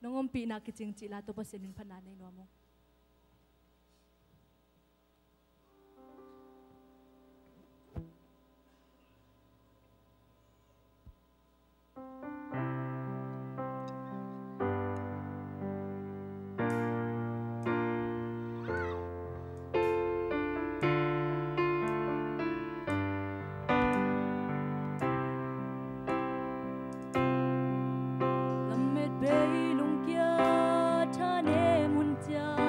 Nong ompihna kicing cih la tawh Pasian min phatna nei nuam ung. Lamet bei lungkia thanem hun cia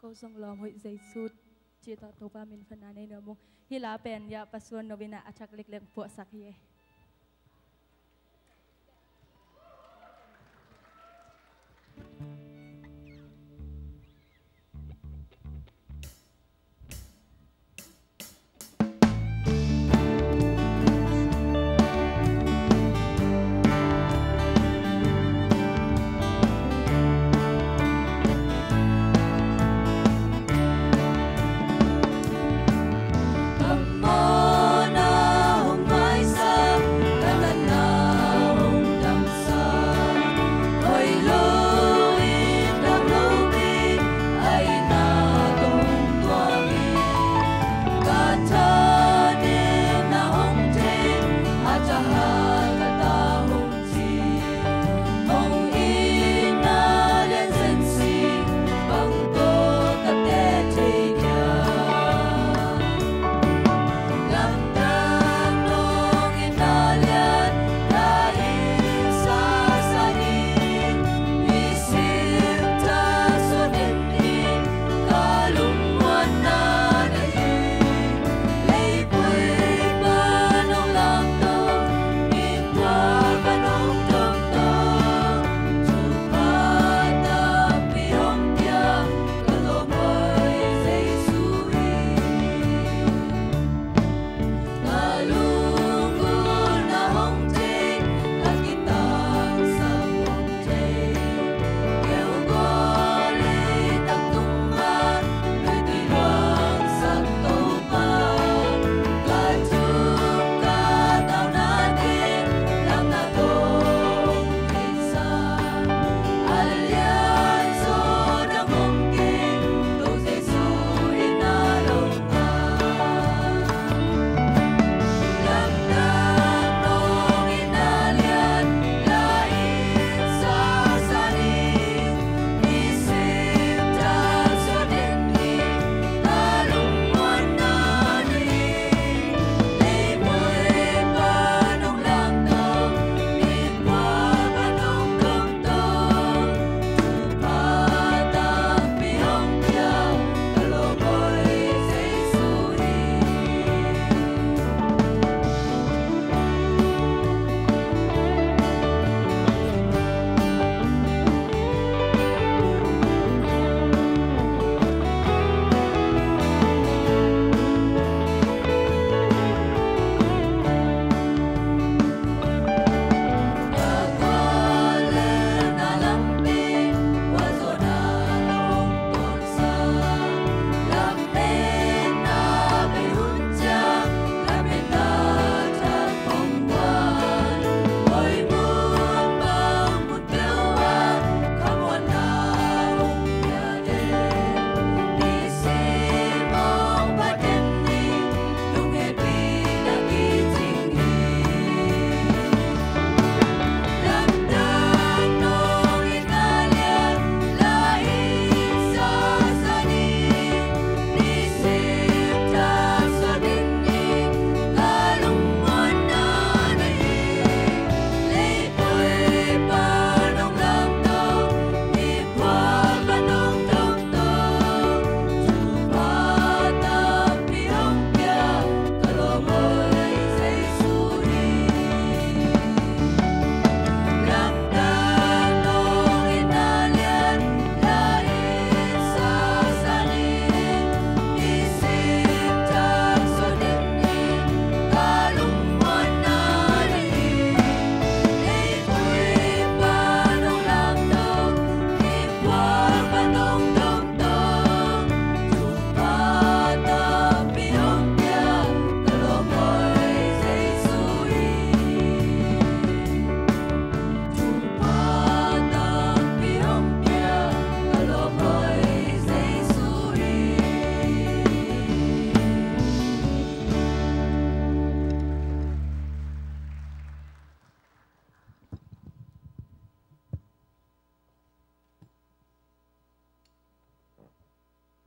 Ko zong lawm hoih Jesu ci tawh Topa min phatna nei nuam ung. Hih la pen Yah Pa Suan No in a thak leklek puahsak hi.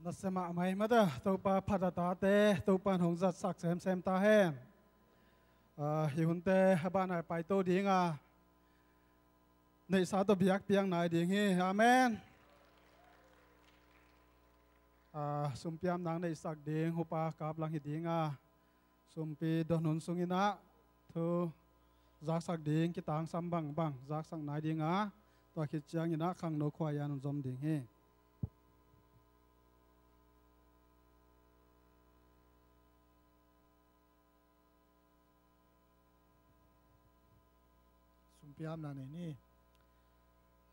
Nasem mahmah hi mah ta, Topa phat a tate Topa in hong zatsak semsem ta hen. Ah, hih hunte a banah paito ding a, neihsa tawh biakpiak nai ding hi. Amen. Ah, sumpiam nang neihsak ding Upa Kap Lang hi ding a, sumpi don hun sungin ah thu zaksak ding kitangsam bangbang zaksak nai ding a, tua khit ciangin ah khangno khua-ah an hun zom ding hi. Sumpiamna nei ni.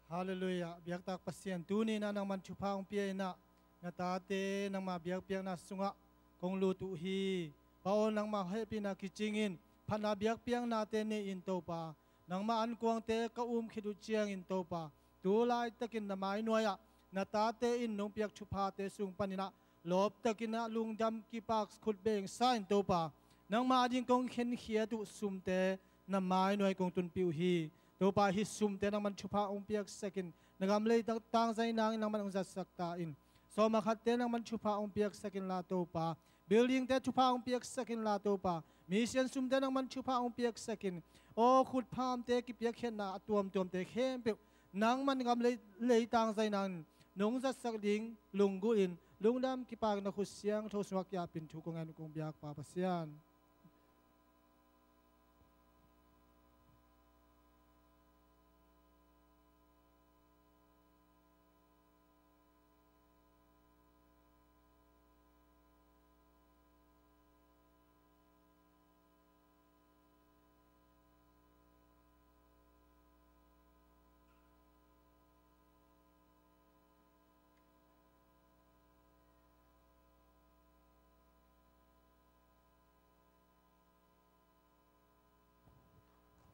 Halleluiah. Biaktak Pasian, tuni-in ah nangman thupha hong pia in ah, na tate nangma biakpiakna sungah kong lut uh hi. Pa aw, nangma hehpihna kicingin phatna biakpiaknate nei in Topa. Nangma ankuangte ka um khit uh ciangin Topa, tu laitakin na mai nuai-ah na tate in nong piak thuphate sung panin ah lawptakin ah lungdam kipak khut bengsa in Topa. Nangma ading kong khenkhiat uh sumte na mai nuai kong tunpih uh hi. Topa, hih sumte nangman thupha hong piaksak in, na gam lei tang, tangzai nangin nangman hong zatsak ta in. Sawm a khatte nangman thupha hong piaksak inla Topa, buildingte thupha hong piaksak inla Topa, mission sumte nangman thupha hong piaksak in. Aw, khutphamte kipiakkhiatna a tuamtuamte khempeuh nangman gam lei, lei tangzai nangin nong zatsak ding lunggulh in, lungdam kipak na khut siangtho sungah kiapin thu kong ngen uh kong biak Pa Pasian.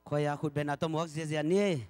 Khuai-ah khut bengna tawh muak ziazia ni.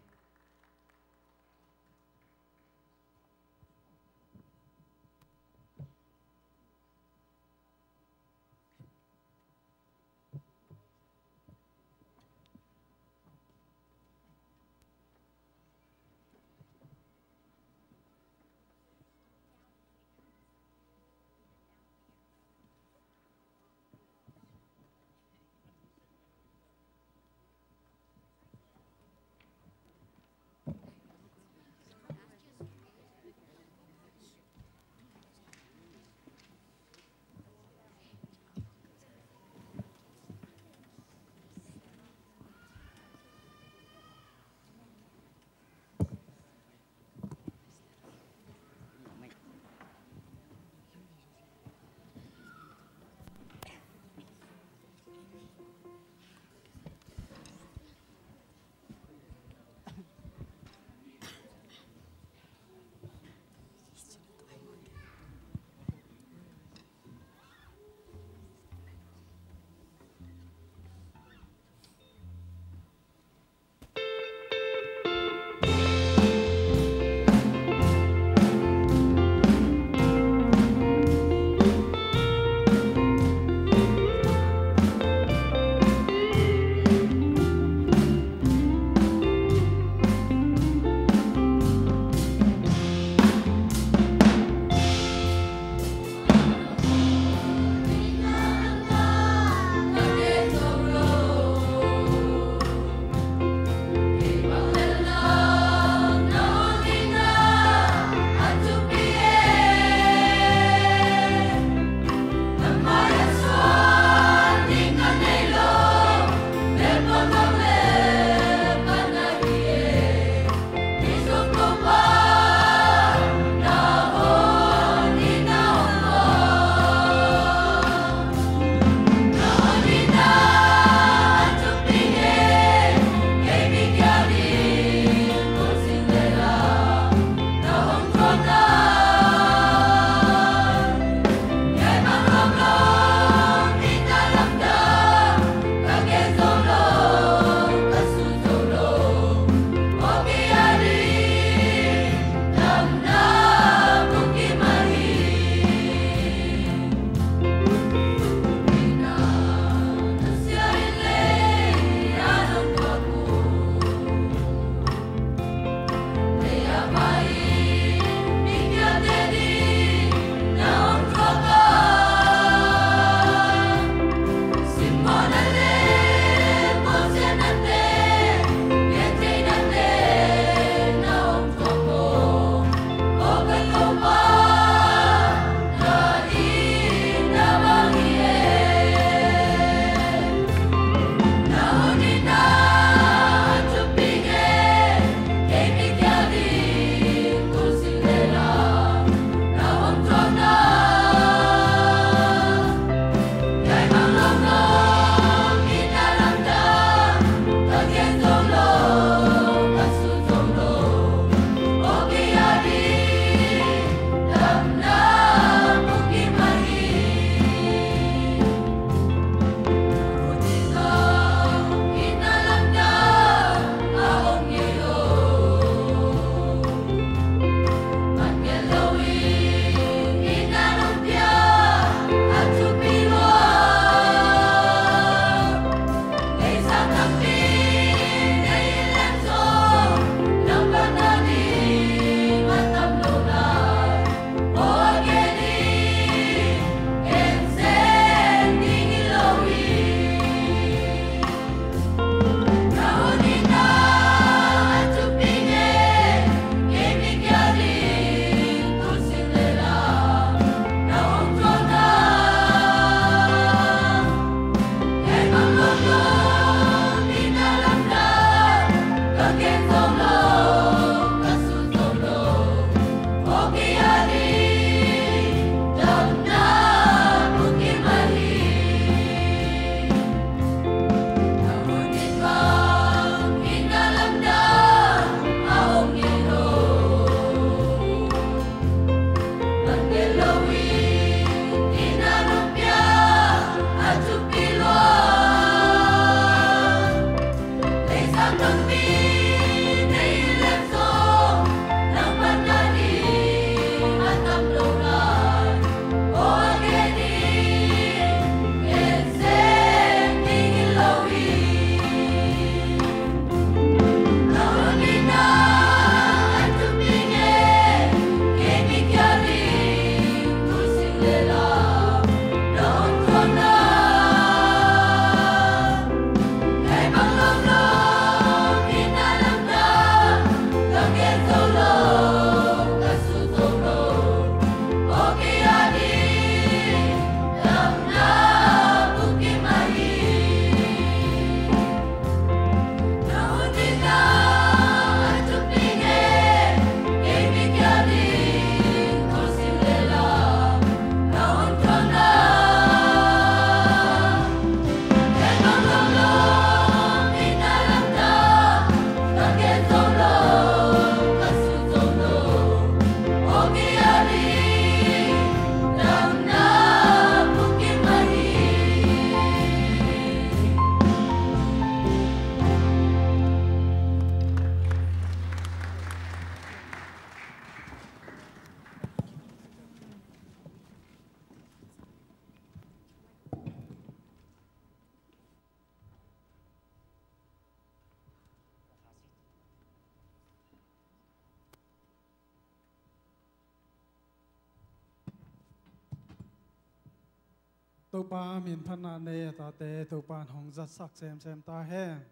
Topa min phatna nei a tate Topa in hong zatsak semsem ta hen.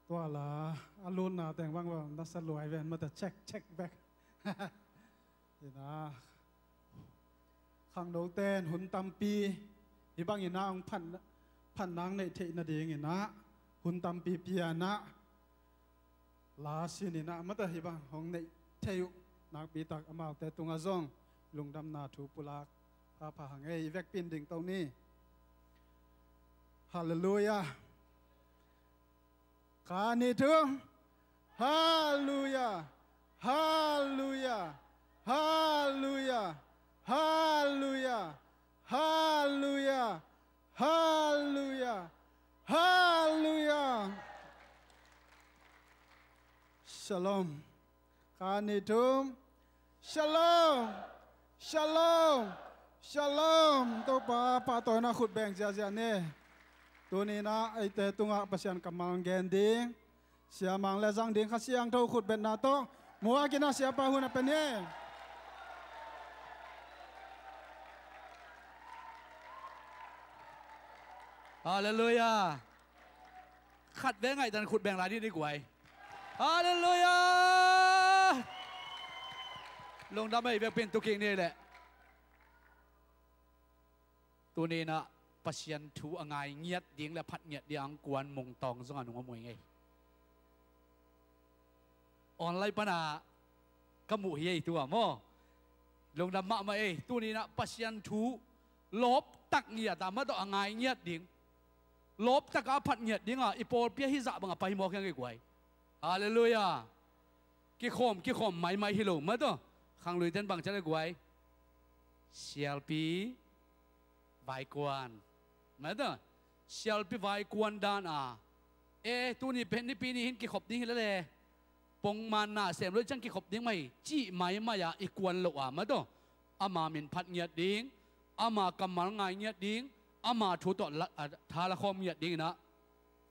Tua la a lutna teng bang bang nasa luai ven mata check check back. Ina khangnote in hun tampi hih bang ina hong phat, phatna neih theih nading ina hun tampi pia ina la sin ina mata hih bang hong neih thei uh nakpi tak amaute tungah zong lungdamna thu pulak phapha hang ei. I vekpi in dingto ni. Halleluiah. Khat, nih, thum. Halleluiah. Halleluiah. Halleluiah. Halleluiah. Halleluiah. Halleluiah. Halleluiah. Shalom. Khat, nih, thum. Shalom. Shalom. Shalom. Topa pahtawina khut beng ziahziah ni. Tuni ina eite tungah Pasian kammal gen ding Siamang le zang ding Kha Siangtho khutbetna tawh muak ina Siapa hun a pia ni. Halleluiah. Khat vei ngaihdan khut beng lai ni ni guai. Halleluiah. Lungdam ei, vekpi in tu kik ni leh. Tuni ina Pasian thu a ngai ngiat ding le a phat ngiat ding a kuan mungtawng zong a nung a mui ngei. Online pana ka muh hi ei tua maw. Lungdam mahmah ei. Tuni ina Pasian thu lawptak ngiat a mah tawh a ngai ngiat ding, lawptak a a phat ngiat ding a i pawlpi a hizah bang a pai hi mawk hiang ei guai. Halleluiah. Kikhawm kikhawm maimai hi lo mah tawh. Khangluite in bang ciat ei guai. Sialpi vaikuan. Mata sialpi vaikuan dan a, e, tuni pen nipi ni hin kikhop ding hi lele, pongman na sem lo ciang kikhop ding mai cih maimai a i kuan lo a mata ama min phat ngiat ding, ama kammal ngai ngiat ding, ama thu tawh la, a, tha la khawm ngiat ding ina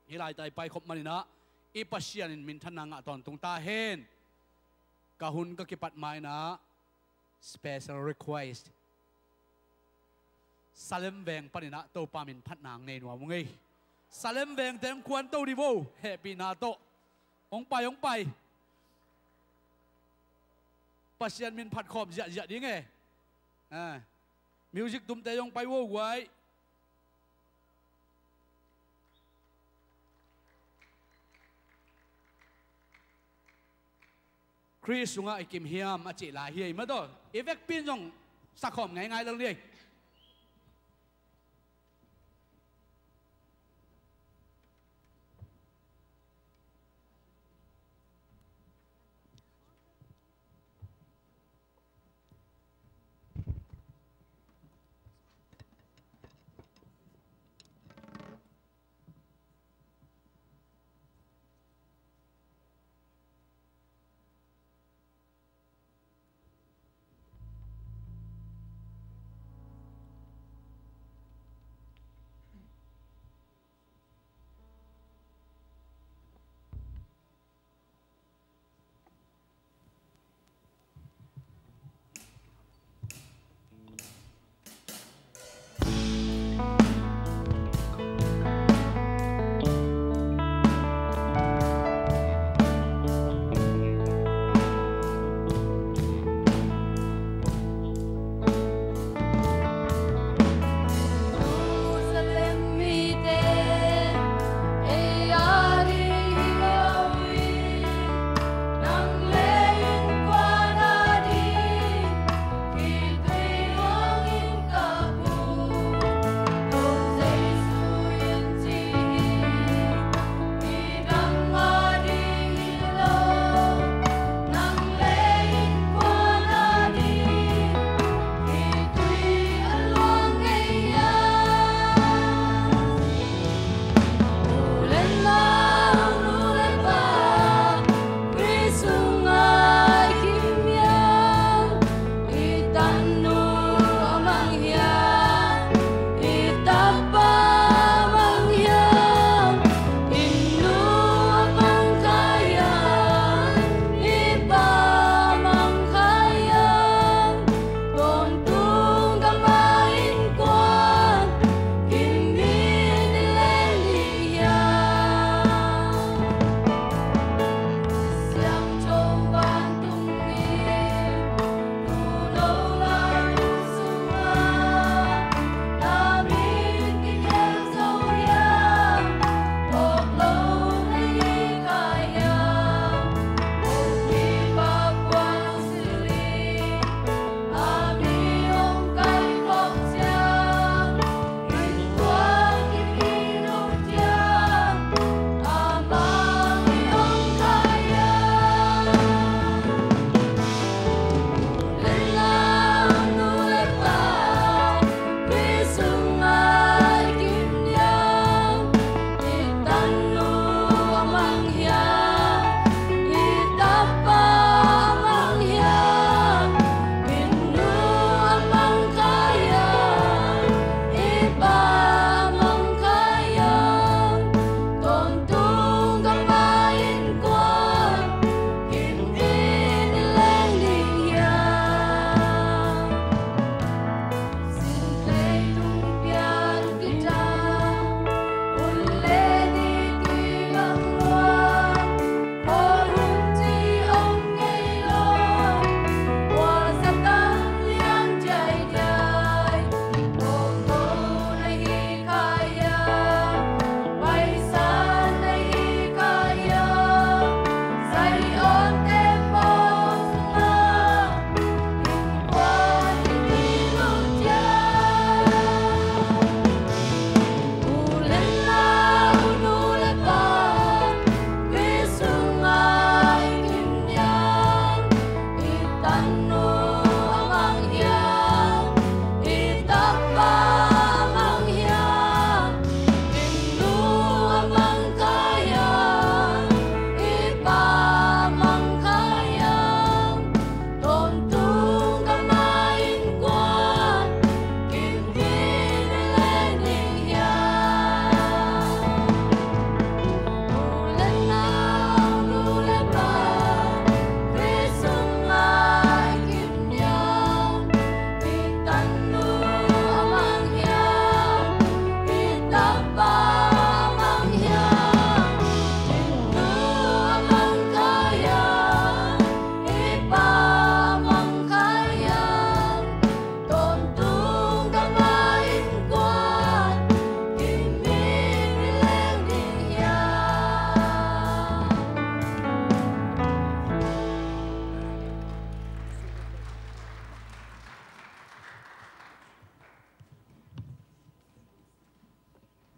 hih laita i paikhop man ina i Pasian in minthanna ngah tawntung ta hen. Ka hun ka kipat ma ina special request. Salem veng paninah Topa min phatna ang nei nuam ung ei. Salem vengte ang kuanto dih vo, hehpihna tawh. Hong pai, hong pai. Pasian min phat khawm ziahziah ding e. Ah. Music tumte hong pai vo guai. Khrist sungah i kim hiam a cih lai hi ei mataw. I vekpi in zong sakhawm ngaingai lel ni ei.